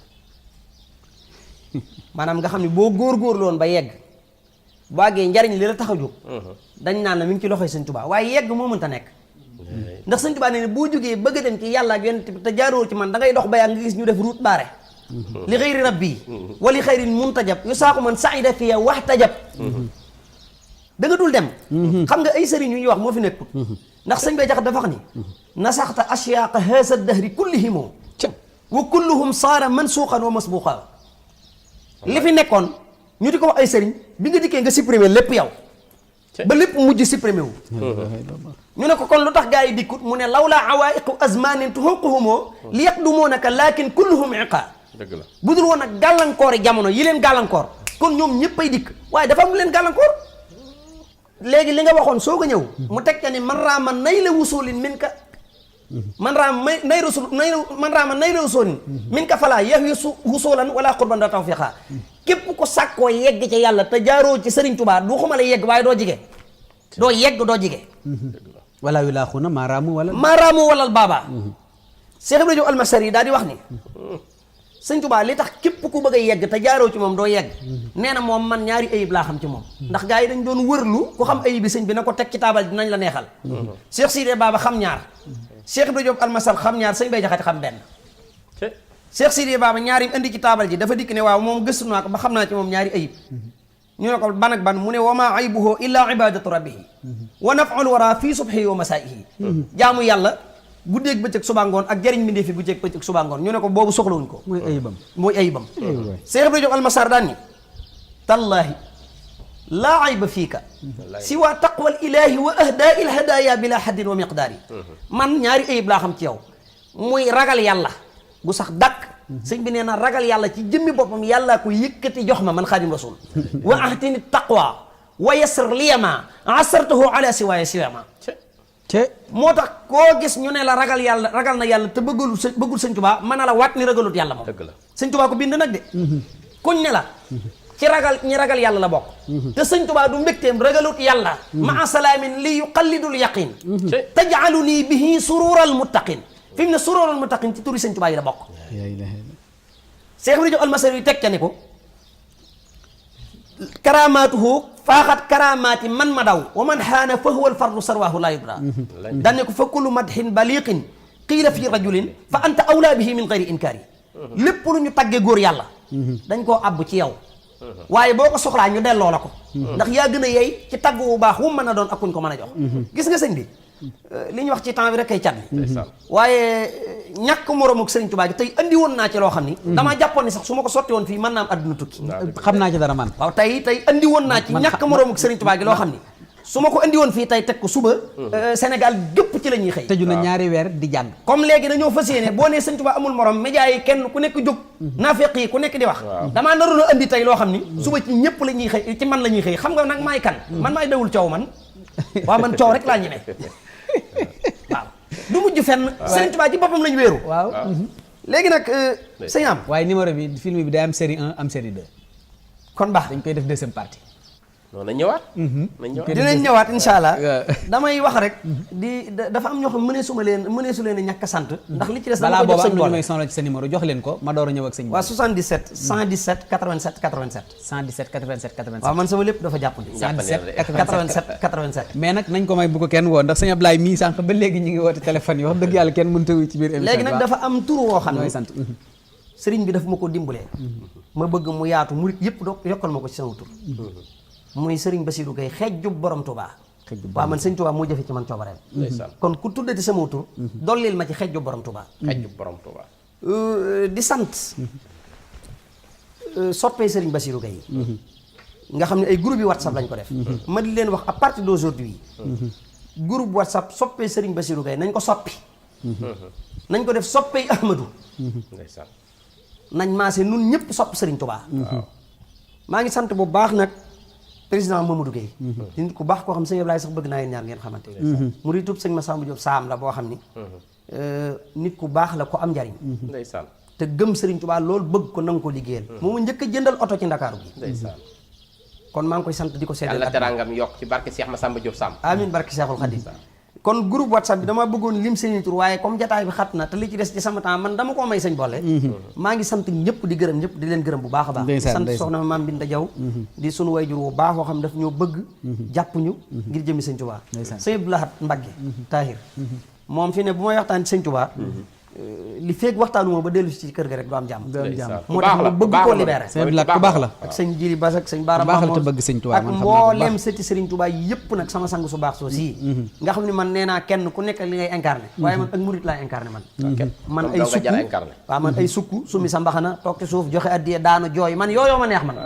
maanaam nga xam ne boo góorgóorlu woon ba yegg. bu àggee njariñ li la tax a jóg dañ naan la mi ngi ci loxoy Sëñ Tuubaa waaye yegg moo mënta nekk ndax Sëñ Tuubaa nee ne boo jógee bëgg a dem ci yàlla ak yonent bi te jaaroo ci man da ngay dox ba yàgg nga gis ñu def route barré li xëyri rabbi wa li xëyrin muntajab yu saako man saida fiya wax tajab da nga dul dem xam nga ay sëriñ yu ñuy wax moo fi nekkut ndax sëñ bay jaxat dafa wax ni nasaxta ashyaaqa haasa dahri kullihimo wa kulluhum saara mansuuqan wa masbuuqa li fi nekkoon ñu di ko wax ay sëriñ bi nga dikkee nga supprimer lépp yow ba lépp mujj supprimer wu ñu ne ko kon lu tax gaa yi dikkut mu ne lawlaa awaiqu azmanin tuhunquhumoo li yaqdumoonaka lakin kulluhum iqa dëgg la bu dul woon ak gàllankoori jamono yi leen gàllankoor kon ñoom ñëpp ay dikk waaye dafa am lu leen gàllankoor léegi li nga waxoon soo ko ñëw mu teg ca ni man raama nay la wusulin min ka man raama nay rasul man raama nay la wusulin min ka falaa yax yu wusulan wala qurban da tawfiqa képp ko sàkkoo yegg ci yàlla te jaaroo ci Sëriñ Tuubaa du xuma la yegg waaye doo jige doo yegg doo jige wala yu laaxuna maaraamu walal baaba Cheikh Ibrahima Diop Almasari daal di wax ni Sëriñ Tuubaa li tax képp ku bëgg a yegg te jaaroo ci moom doo yegg nee na moom man ñaari ayib laa xam ci moom ndax gars yi dañ doon wërlu ku xam ayib bi sëñ bi na ko teg ci taabal dinañ la neexal Cheikh Sidé Baba xam ñaar Cheikh Ibrahima Diop Almasar xam ñaar sëñ Bay Jaxate xam benn Cheikh Sidé Baba ñaari indi ci taabal ji dafa dikk ne waaw moom gëstu naa ko ba xam naa ci moom ñaari ayib ñu ne ko ban ak ban mu ne wa maa aybuhu illa ibadatu rabbihi wa naf'ul wara fii subhi wa masaihi jaamu yàlla guddeeg bëccëg suba ngoon ak jëriñ mbindee fi guddeeg bëccëg suba ngoon ñu ne ko boobu soxlawuñ ko mooy ayibam Cheikh Ibrahima Diop Almasar daan ni tallaahi laa ayba fiika siwa taqwal ilahi wa ahdaa il hadaya bila haddin wa miqdaari man ñaari ayib laa xam ci yow muy ragal yàlla gu sax dakk sëñ bi nee na ragal yàlla ci jëmmi boppam yàlla ko yëkkati jox ma man xaadim rasul wa ahtini taqwa wa yasr liyama asartahu ala siwaaya siwama moo tax koo gis ñu ne la ragal na yàlla te bëggul sëñ Tuubaa mën na la waat ni ragalut yàlla moom sëñ Tuubaa ko bind nag de kuñ ne la ci ñi ragal yàlla la bokk te sëñ Tuubaa du mbégteem ragalut yàlla maa salaamin li yuqallidul yaqin taj'aluni bihi surural muttaqin fi mu ne suróoral muttaqin ci turi Sëñ Tuubaa yi la bokk Cheikh Ibrahima Diop Almasari yu teg ca ni ko karaamaatuhu faaxat karaamaati man ma daw wa man xaana fa huwa alfardu sarwaahu laa yudra daan ne ko fa kullu madhin baliqin qiila fi rajulin fa anta awlaa bihi min gayri inkaari lépp lu ñu tagge góor yàlla dañ koo àbb ci yow waaye boo ko soxlaa ñu delloo la ko ndax yaa gën a yey ci tagg wu baax wu mën a doon ak kuñ ko mën a jox gis nga sëñ bi li ñu wax ci temps bi rek kay cat bi waaye ñàkk moroomuk Sëriñ Tuubaa gi tey andi woon naa ci loo xam ni damaa jàppoon ni sax su ma ko sotti woon fii mën naa am àdduna tukki xam naa ci dara man waaw tey andi woon naa ci ñàkk moroomuk Sëriñ Tuubaa gi loo xam ni su ma ko andi woon fii tey teg ko suba Sénégal gépp ci la ñuy xëy tëju na ñaari weer di jàng comme léegi dañoo fas yéene boo nee Sëriñ Tuubaa amul morom média yi kenn ku nekk jóg naafeq yi ku nekk di wax damaa naroon a andi tey loo xam ni suba ci ñëpp la ñuy xëy ci man la ñuy xëy xam nga nag maay kan man maay dawul coow man waaw man coow rek laa ñemee waaw du mujj fenn Sëriñ Tuubaa ci boppam lañu wéeru waaw léegi nag sëñ am waaye numéro bi film bi day am série 1 am série 2 kon baax dañ koy def deuxième partie noonu na ñëwaat dinañ ñëwaat insha allah damay wax rek dafa am ñoo xam mënee su leen a ñàkk a sant ndax li ci des balaa dama ko jox boobu am sëñ na ñu Boole may sonal ci sa numéro jox leen ko ma door a ñëw ak sëñ waaw 77 117 87 87 117 87 87 waaw man sama lépp dafa jàppandi 117 87 87 mais nag nañ ko may bu ko kenn woo ndax sëñ Ablaye mii sànq ba léegi ñu ngi woote téléphone yi wax dëgg yàlla kenn mënut a wuy ci biir émission léegi nag dafa am tur woo xam ne sant sëriñ bi daf ma ko dimbalee ma bëgg mu yaatu murit yëpp do yokkal ma ko ci sama tur muy sëriñ Bassirou Gueye xeejjub borom Touba waaw man sëñ Touba moo jëfe ci man coobareem kon ku tuddati sama tur dollil ma ci xeejjub borom Touba xeejjub borom Touba di sant soppee sëriñ Bassirou Gueye nga xam ne ay groupe yi WhatsApp lañ ko def ma di leen wax à partir d'aujourd'hui groupe WhatsApp soppee sëriñ Bassirou Gueye nañ ko soppi nañ ko def soppee Ahmadou nañ maase nun ñëpp sopp sëriñ Touba maa ngi sant bu baax nag président Mamadou Gueye di nit ku baax koo xam sëñ Ablaye sax bëgg naa yéen ñaar ngeen xamante mu di tub sëñ Massamba Diop saam la boo xam ni nit ku baax la ko am njariñ ndeysaan te gëm sëriñ Touba loolu bëgg ko nanga ko liggéeyal moomu njëkk a jëndal oto ci Ndakaaru gi ndeysaan kon maa ngi koy sant di ko seedal yàlla teraangam yokk ci barke Cheikh Massamba Diop Sam amiin barke Cheikhul Khadim kon groupe WhatsApp bi dama bëggoon lim seeni tur waaye comme jataay bi xat na te li ci des ci sama temps man dama koo may sëñ Bolle maa ngi sant ñëpp di gërëm ñëpp di leen gërëm bu baax a baax di sant soxna Maam Binta Jaw di sunu wayjur bu baax boo xam daf ñoo bëgg jàpp ñu ngir jëmi sëñ Touba sëñ Abdou Lahad Mbacke Tahir moom fi ne bu may waxtaan ci sëñ Touba li feeg waxtaanu ma ba dellu si ci kër ga rek du am jàmm moo tax ma bëgg koo libéré sëñ Abdou Lahad ku baax la ak sëñ Jili Bass ak sëñ Baara baax la te bëgg sëñ Touba ak mbooleem sëti sëriñ Touba yëpp nag sama sang su baax soo sii nga xam ne man nee naa kenn ku nekk li ngay incarné waaye man ak murit laay incarné man ay sukk waaw man ay sukk sumi sa mbaxana toog ci suuf joxe addiya daanu jooy man yooyoo ma neex man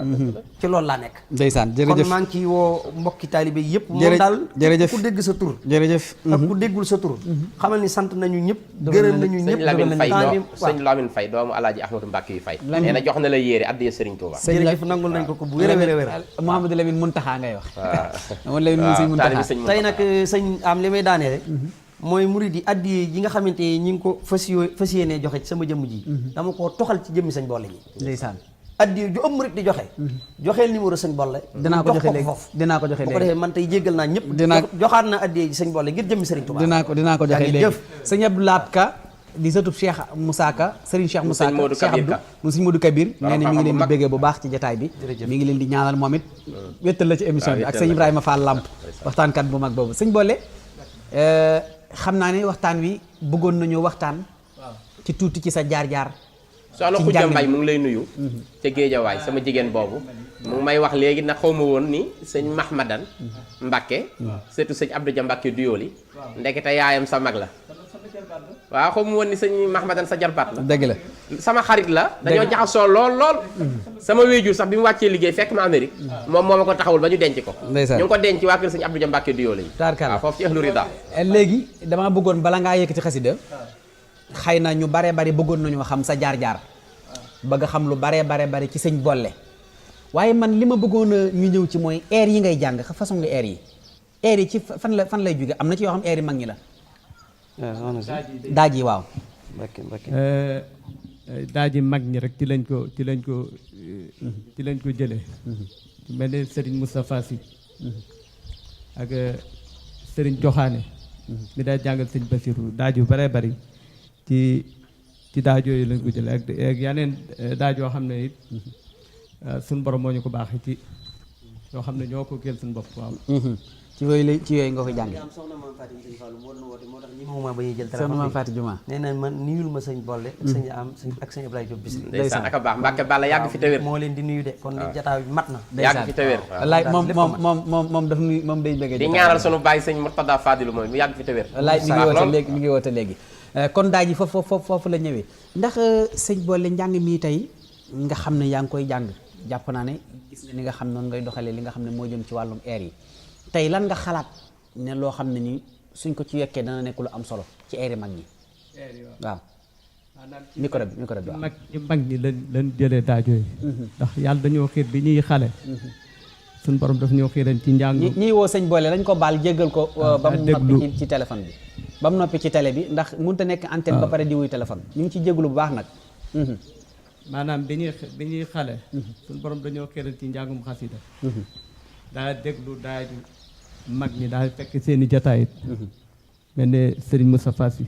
ci loolu laa nekk ndeysaan jërëjëf kon maa ngi ciy woo mbokki taalibe yëpp moom daal jërëjëf ku dégg sa tur jërëjëf ak ku déggul sa tur xamal ni sant nañu ñëpp gërëm nañu ñëpp sëñ Lamine Faye doomu alaaji Ahmadou Mbacke yu Faye nee na jox na la yére addiya Serigne Touba jërëjëf nangul nañ ko bu wér a wér Mouhamadou Lamine Muntaxa ngay wax Mouhamadou Lamine mu sëñ Muntaxa tey nag sëñ am li may daanee rek mooy murid yi addiya yi nga xamante ñi ngi ko fas yéenee joxe ci sama jëmm ji dama koo toxal ci jëmmi sëñ Bolle ji ndeysaan addiya ju am murid di joxe joxeel numéro sëñ Bolle dinaa ko joxe léegi dinaa ko joxe léegi bu ko defee man tey jéggal naa ñëpp joxaat na addiya ji sëñ Bolle ngir jëmmi Serigne Touba dinaa ko joxe léegi sëñ Abdou Lahad Ka di sëtub Cheikh Moussa Ka Serigne Cheikh Moussa Ka Cheikh Abdou mu sëñ Modou Kabir nee na mi ngi leen di béggee bu baax ci jataay bi mi ngi leen di ñaanal moom it wéttal la ci émission bi ak sëñ Ibrahima Fall Lamp waxtaankat bu mag boobu sëñ Bolle xam naa ne waxtaan wi bëggoon nañu waxtaan ci tuuti ci sa jaar-jaar soxna Khoudia Mbaye mu ngi lay nuyu ca Géejawaay sama jigéen boobu mu ngi may wax léegi nag xaw ma woon ni sëñ Mahmadan Mbacke surtout sëñ Abdou Dia Mbacke Duyoli ndekete yaayam sa mag la waaw xaw ma woon ni sëñ Mahmadan sa jarbaat la dëgg la sama xarit la dañoo jaxasoo lool sama wéjur sax bi mu wàccee liggéey fekk ma Amérique moom moo ma ko taxawul ba ñu denc ko ñu ngi ko denc waa kër sëñ Abdou Dia Mbacke Duyoli yi waaw foofu ci Ahlu Rida léegi damaa bëggoon bala ngaa yëkkati xasida xëy na ñu bare bari bëggoon nañoo xam sa jaar-jaar bëgg xam lu bare bari ci sëñ Bolle waaye man li ma bëggoon a ñu ñëw ci mooy air yi ngay jàng façon nga air yi ci fan lay jóge am na ci yoo xam air yi mag ñi la daaj yi waaw daaj yi mag ñi rek ci lañ ko jëlee mel ne Serigne Moustapha Sy ak Serigne Joxaane mi daa jàngal sëñ Bassirou daaj yu bare bari ci daaj yooyu lañ ko jëlee ak yeneen daaj yoo xam ne it suñ borom moo ñu ko baaxee yoo xam ne ñoo ko gël suñu bopp waaw. ci yooyu nga ko jàng. am soxna maam Fatou Sëñ Fallou moo doon woote moo tax ñi ma ba ñuy jël soxna maam Fatou Juma nee na man nuyul ma sëñ Bolle ak sëñ am ak sëñ Ablaye Diop Bichri. ndeysaan ak a baax Mbàkke Balla yàgg fi te wér. moo leen di nuyu de kon li jataay bi mat na. yàgg fi te wér. wallaay moom daf nuyu moom day bëgg di ñaanal sunu bàyyi sëñ Murtada Fadilu mooy mu yàgg fi te wér. wallaay mi ngi woote léegi kon daaj yi foofu la ñëwee ndax sëñ Bolle njàng mii tey nga xam ne yaa ngi koy jàng jàpp naa ne gis nga ni nga xam noonu ngay doxalee li nga xam ne moo jëm ci wàllum air yi tey lan nga xalaat ne loo xam ne ni suñ ko ci wekkee dana nekk lu am solo ci air yi mag ñi waaw micro bi waaw mag ñi lan jëlee daajo yi ndax yàlla dañoo xiir bi ñuy xale suñ borom daf ñoo xiiran ci njàng ñiy woo sëñ Bolle dañ ko baal jéggal ko ba mu noppi ci téléphone bi ba mu noppi ci télé bi ndax mënut a nekk antenne ba pare di wuy téléphone ñu ngi ci jégalu bu baax nag maanaam bi ñuy xale suñ borom dañoo xiiran ci njàngum xasida daa déglu daaju mag ñi daal fekk seeni jataay it mel ne Serigne Moustapha Sy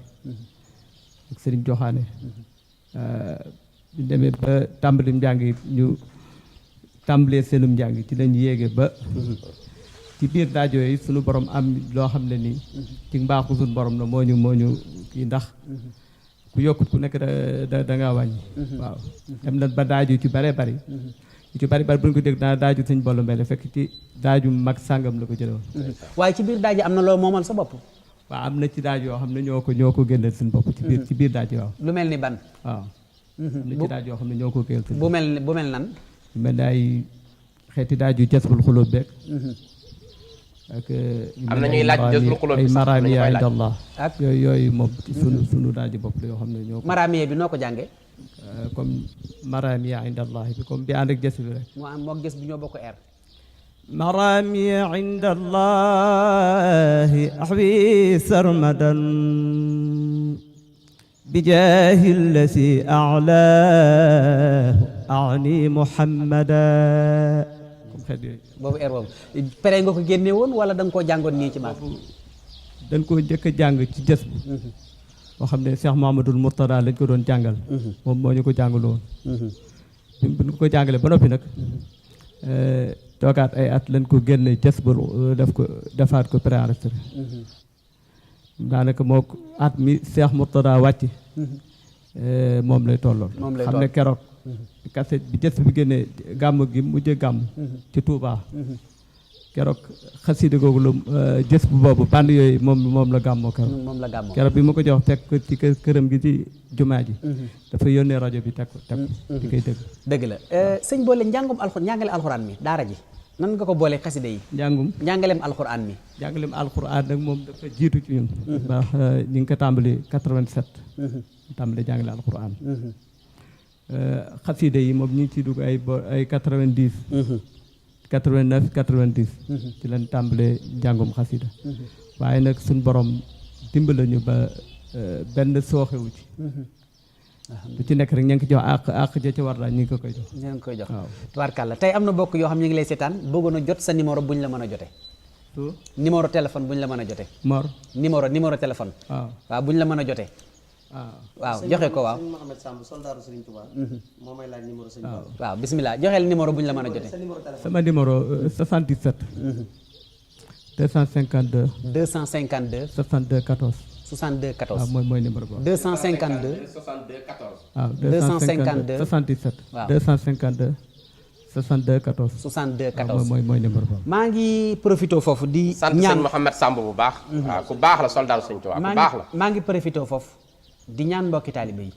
ak Serigne Joxaane ñu demee ba tàmbali njàng yi ñu tàmbalee seenum njàng ci lañ yéege ba ci biir daajo yi suñu borom am loo xam ne nii ci mbaaxu suñu borom la moo ñu kii ndax ku yokkut ku nekk da ngaa wàññi waaw dem na ba daaju ci bare bari yu ci bari bu ñu ko dégg naa daaju sëñ Bolle Mbele fekk ci daaju mag sàngam la ko jële woon waaye ci biir daaj am na loo moomal sa bopp waaw am na ci daaj yoo xam ne ñoo ko génneel suñu bopp ci biir daaj waaw lu mel ni ban waaw am na ci daaj yoo xam ne ñoo ko génneel suñu bu mel nan bu mel ne ay xeeti daaju jasbul xulóob beeg ak am na ñuy laaj jasbul xulóob ay maramiya indallah ak yooyu moom ci sunu daaju bopp la yoo xam ne ñoo ko maramiya bi noo ko jàngee comme maramiya indallah bi comme bi ànd ak jës bi rek mu am moo gës bi ñoo bokk air مرامي عند الله أحوي سرمدا بجاه الذي أعلاه أعني محمدا boobu air boobu pere nga ko génne woon wala da nga koo jàngoon nii ci maam dañ koo njëkk a jàng ci jës bi boo xam ne Cheikh Mouhamadoul Mourtada lañ ko doon jàngal moom moo ñu ko jàngal woon bi ñu ko jàngalee ba noppi nag toogaat ay at lañ ko génne jës ba defaat ko préenregistré daanaka moo at mi Cheikh Mourtada wàcc moom lay tolloon xam ne keroog kaset bi jës bi génne gàmm gi mujjee gàmm ci Touba keroog xasida googu la jës bu boobu band yooyu moom la gàmmoo keroog bi ma ko jox teg ko ci këram gi ci jumaa ji dafa yónnee rajo bi teg ko di koy dëgg la sëñ Bolle njàngale alxuraan mi daara ji nan nga ko boole xasida yi njàngaleem alxuraan mi njàngaleem alxuraan nag moom dafa jiitu ci ñun ndax ñu ngi ko tàmbali 87 tàmbali jàngale alxuraan xasida yi moom ñu ngi ciy dugg ay 90 89 90 ci lañ tàmbalee njàngum xasida waaye nag suñ borom dimbala ñu ba benn sooxewu ci bu ci nekk rek ña ngi ko jox àq ja ci war daal ñu ngi ko koy jox ñu ngi koy jox tubaarkàlla tey am na bokk yoo xam ñu ngi lay seetaan bëggoon a jot sa numéro bu ñu la mën a jote numéro téléphone bu ñu la mën a jote numéro téléphone waaw bu ñu la mën a jote waaw joxe ko waaw sëñ Mouhamed Samb soldaaru Serigne Touba moo may laaj numéro sëñ Bolle waaw bismillah joxeel numéro bu ñu la mën a jote sama numéro 77 252 252 62 14 62 14 waaw mooy numéro boobu 252 62 14 waaw 252 77 waaw 252 62 14 62 14 mooy numéro boobu maa ngi profité foofu di sant sëñ Mouhamed Samb bu baax waaw ku baax la soldaaru Sëñ Tuubaa ku baax la maa ngi profité foofu di ñaan mbokki taalibe yi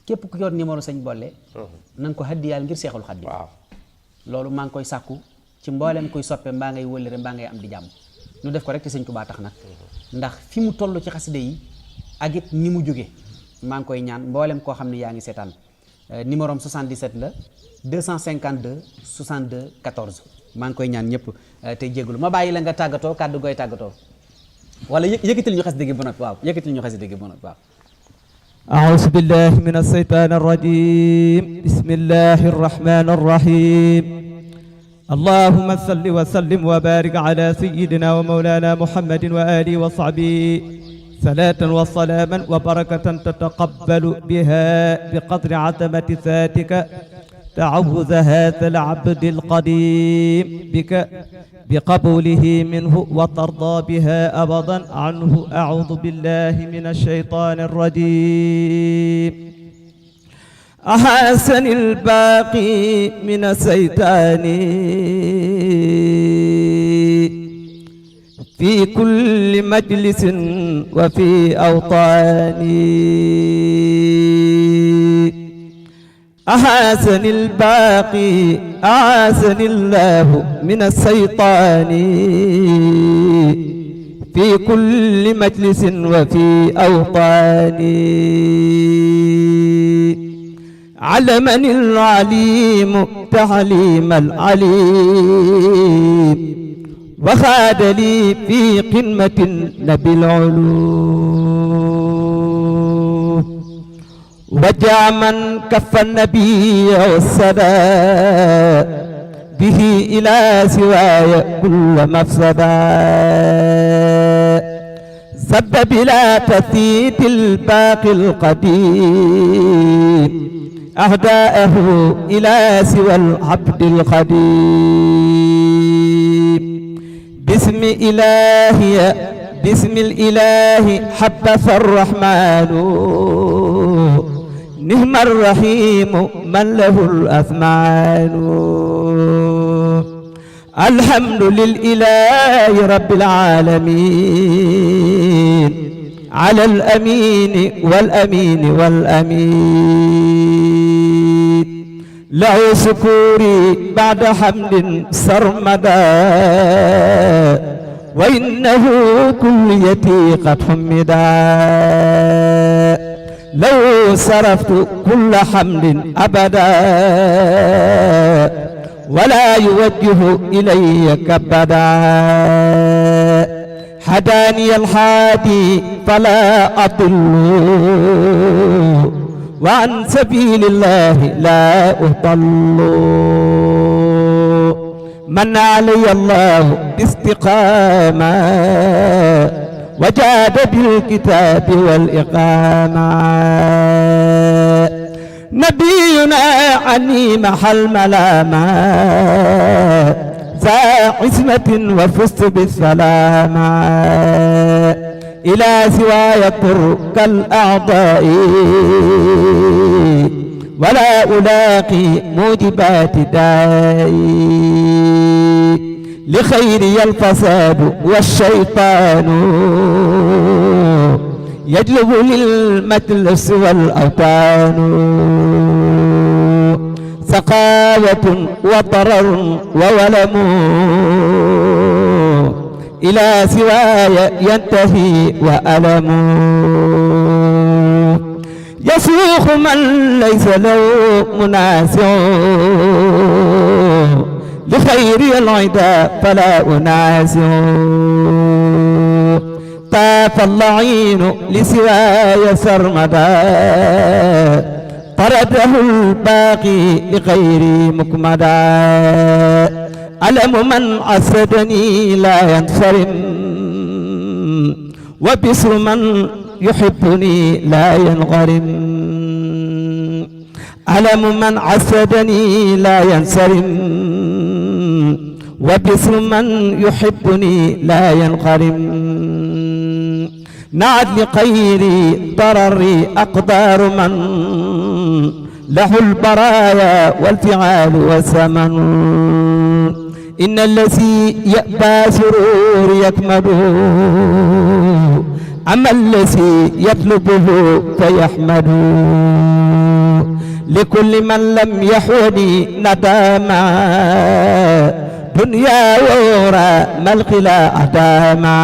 képp ku yor numéro sëñ Bolle na nga ko haddiyaal ngir Seexul Xadiim waaw loolu maa ngi koy sàkku ci mboolem kuy soppe mbaa ngay wëllëre mbaa ngay am di jàmm ñu def ko rek ci sëñ Tuubaa tax nag ndax fi mu toll ci xasida yi ak it ni mu jóge maa ngi koy ñaan mboolem koo xam ne yaa ngi seetaan numéro am 77 la 252 62 14 maa ngi koy ñaan ñëpp tey jégalu ma bàyyi la nga tàggatoo kàddu gooy tàggatoo wala yëkkatil ñu xasida gi ba noppi waaw yëkkatil ñu xasida gi ba noppi waaw أعوذ بالله من الشيطان الرجيم بسم الله الرحمن الرحيم اللهم صل وسلم وبارك على سيدنا ومولانا محمد وآله وصحبه صلاة وسلاما وبركة تتقبل بها بقدر عظمة ذاتك تعوذ هذا العبد القديم بك بقبوله منه وترضى بها أبدا عنه. أعوذ بالله من الشيطان الرجيم. أحسن الباقي من الشيطان في كل مجلس وفي أوطاني. أحسن الباقي أحسن الله من الشيطان في كل مجلس وفي أوطاني. علمني العليم تعليم العليم وخاد لي في قمة النبي العلوم. وجاء من كف النبي والسدى به إلى سواي كل مفسدى. سب بلا تثيت الباقي القديم أهداءه إلى سوى العبد القديم. بسم إلهي بسم الإله حبث الرحمن نعم الرحيم من له الأثمان. الحمد للإله رب العالمين على الأمين والأمين والأمين. له شكوري بعد حمد سرمدا وإنه كليتي قد حمدا. لو صرفت كل حمد أبدا ولا يوجه إلي كبدا. هداني الحادي فلا أضل وعن سبيل الله لا أضل. من علي الله باستقامة وجاد بالكتاب والإقامة. نبينا عني محل ملامة ذا عصمة وفزت بالسلامة. إلى سواي ترك الأعضاء ولا ألاقي موجبات دائي. لخيري الفساد والشيطان يجلب للمجلس والأوطان. سقاوة وضرر وولم إلى سواي ينتهي وألم. يسوق من ليس له مناسع لخير العدا فلا أنازع. طاف اللعين لسواي سرمدا طرده الباقي لغير مكمدا. ألم من عسدني لا ينصرم وبسر من يحبني لا ينغرم. ألم من عسدني لا ينصرم وبسر من يحبني لا ينغرم. نعد لغيري ضرري أقدار من له البرايا والفعال والثمن. إن الذي يأبى سرور يكمده أما الذي يطلبه فيحمد. لكل من لم يحوني نداما دنيا وورا ملقلا أداما.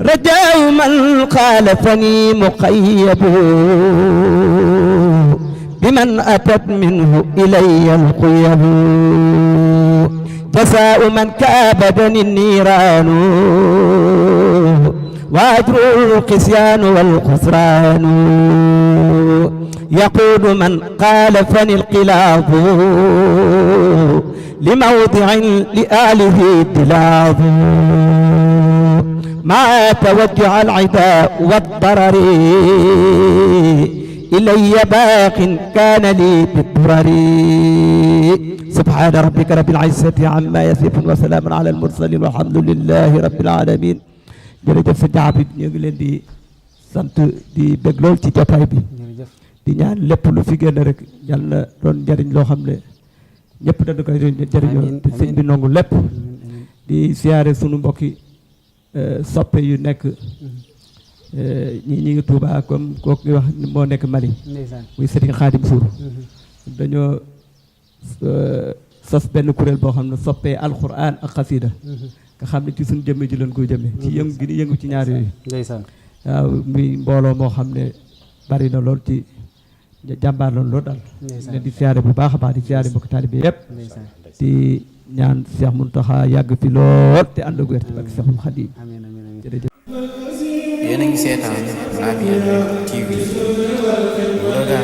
رجاء من خالفني مقيب بمن أتت منه إلي القيب. جزاء من كابدني النيران وأجر القسيان والخسران. يقول من خالفني القلاظ لموضع لآله دلاظ. ما توجع العداء والضرر إلي باق كان لي بالضرر سبحان ربك رب العزة عما يصفون وسلام على المرسلين والحمد لله رب العالمين jërëjëf sa jaabit ñu ngi leen di sant di bég lool ci jotaay bi di ñaan lépp lu fi génn rek yàlla na doon njëriñ loo xam ne ñëpp dañu koy jëriñoo te sëñ bi nangu lépp di siyaare sunu mbokki soppe yu nekk ñi ngi Tuuba comme kooku ngi wax moo nekk Mali muy Sëriñ Xaadim Suur dañoo sos benn kuréel boo xam ne soppee alquran ak xasida nga xam ne ci suñu jëmme ji leen koy jëmee ci yëngu gi ni yëngu ci ñaar yooyu waaw muy mbooloo moo xam ne bari na lool ci jàmbaar loolu loolu daal leen di siyaare bu baax a baax di siyaare mbokk taalibe yëpp di ñaan Cheikh Mountakha yàgg fi lool te ànd ak wér ci barke Cheikhul Khadim jërëjëf yéen a ngi seetaan Labiane TV lu la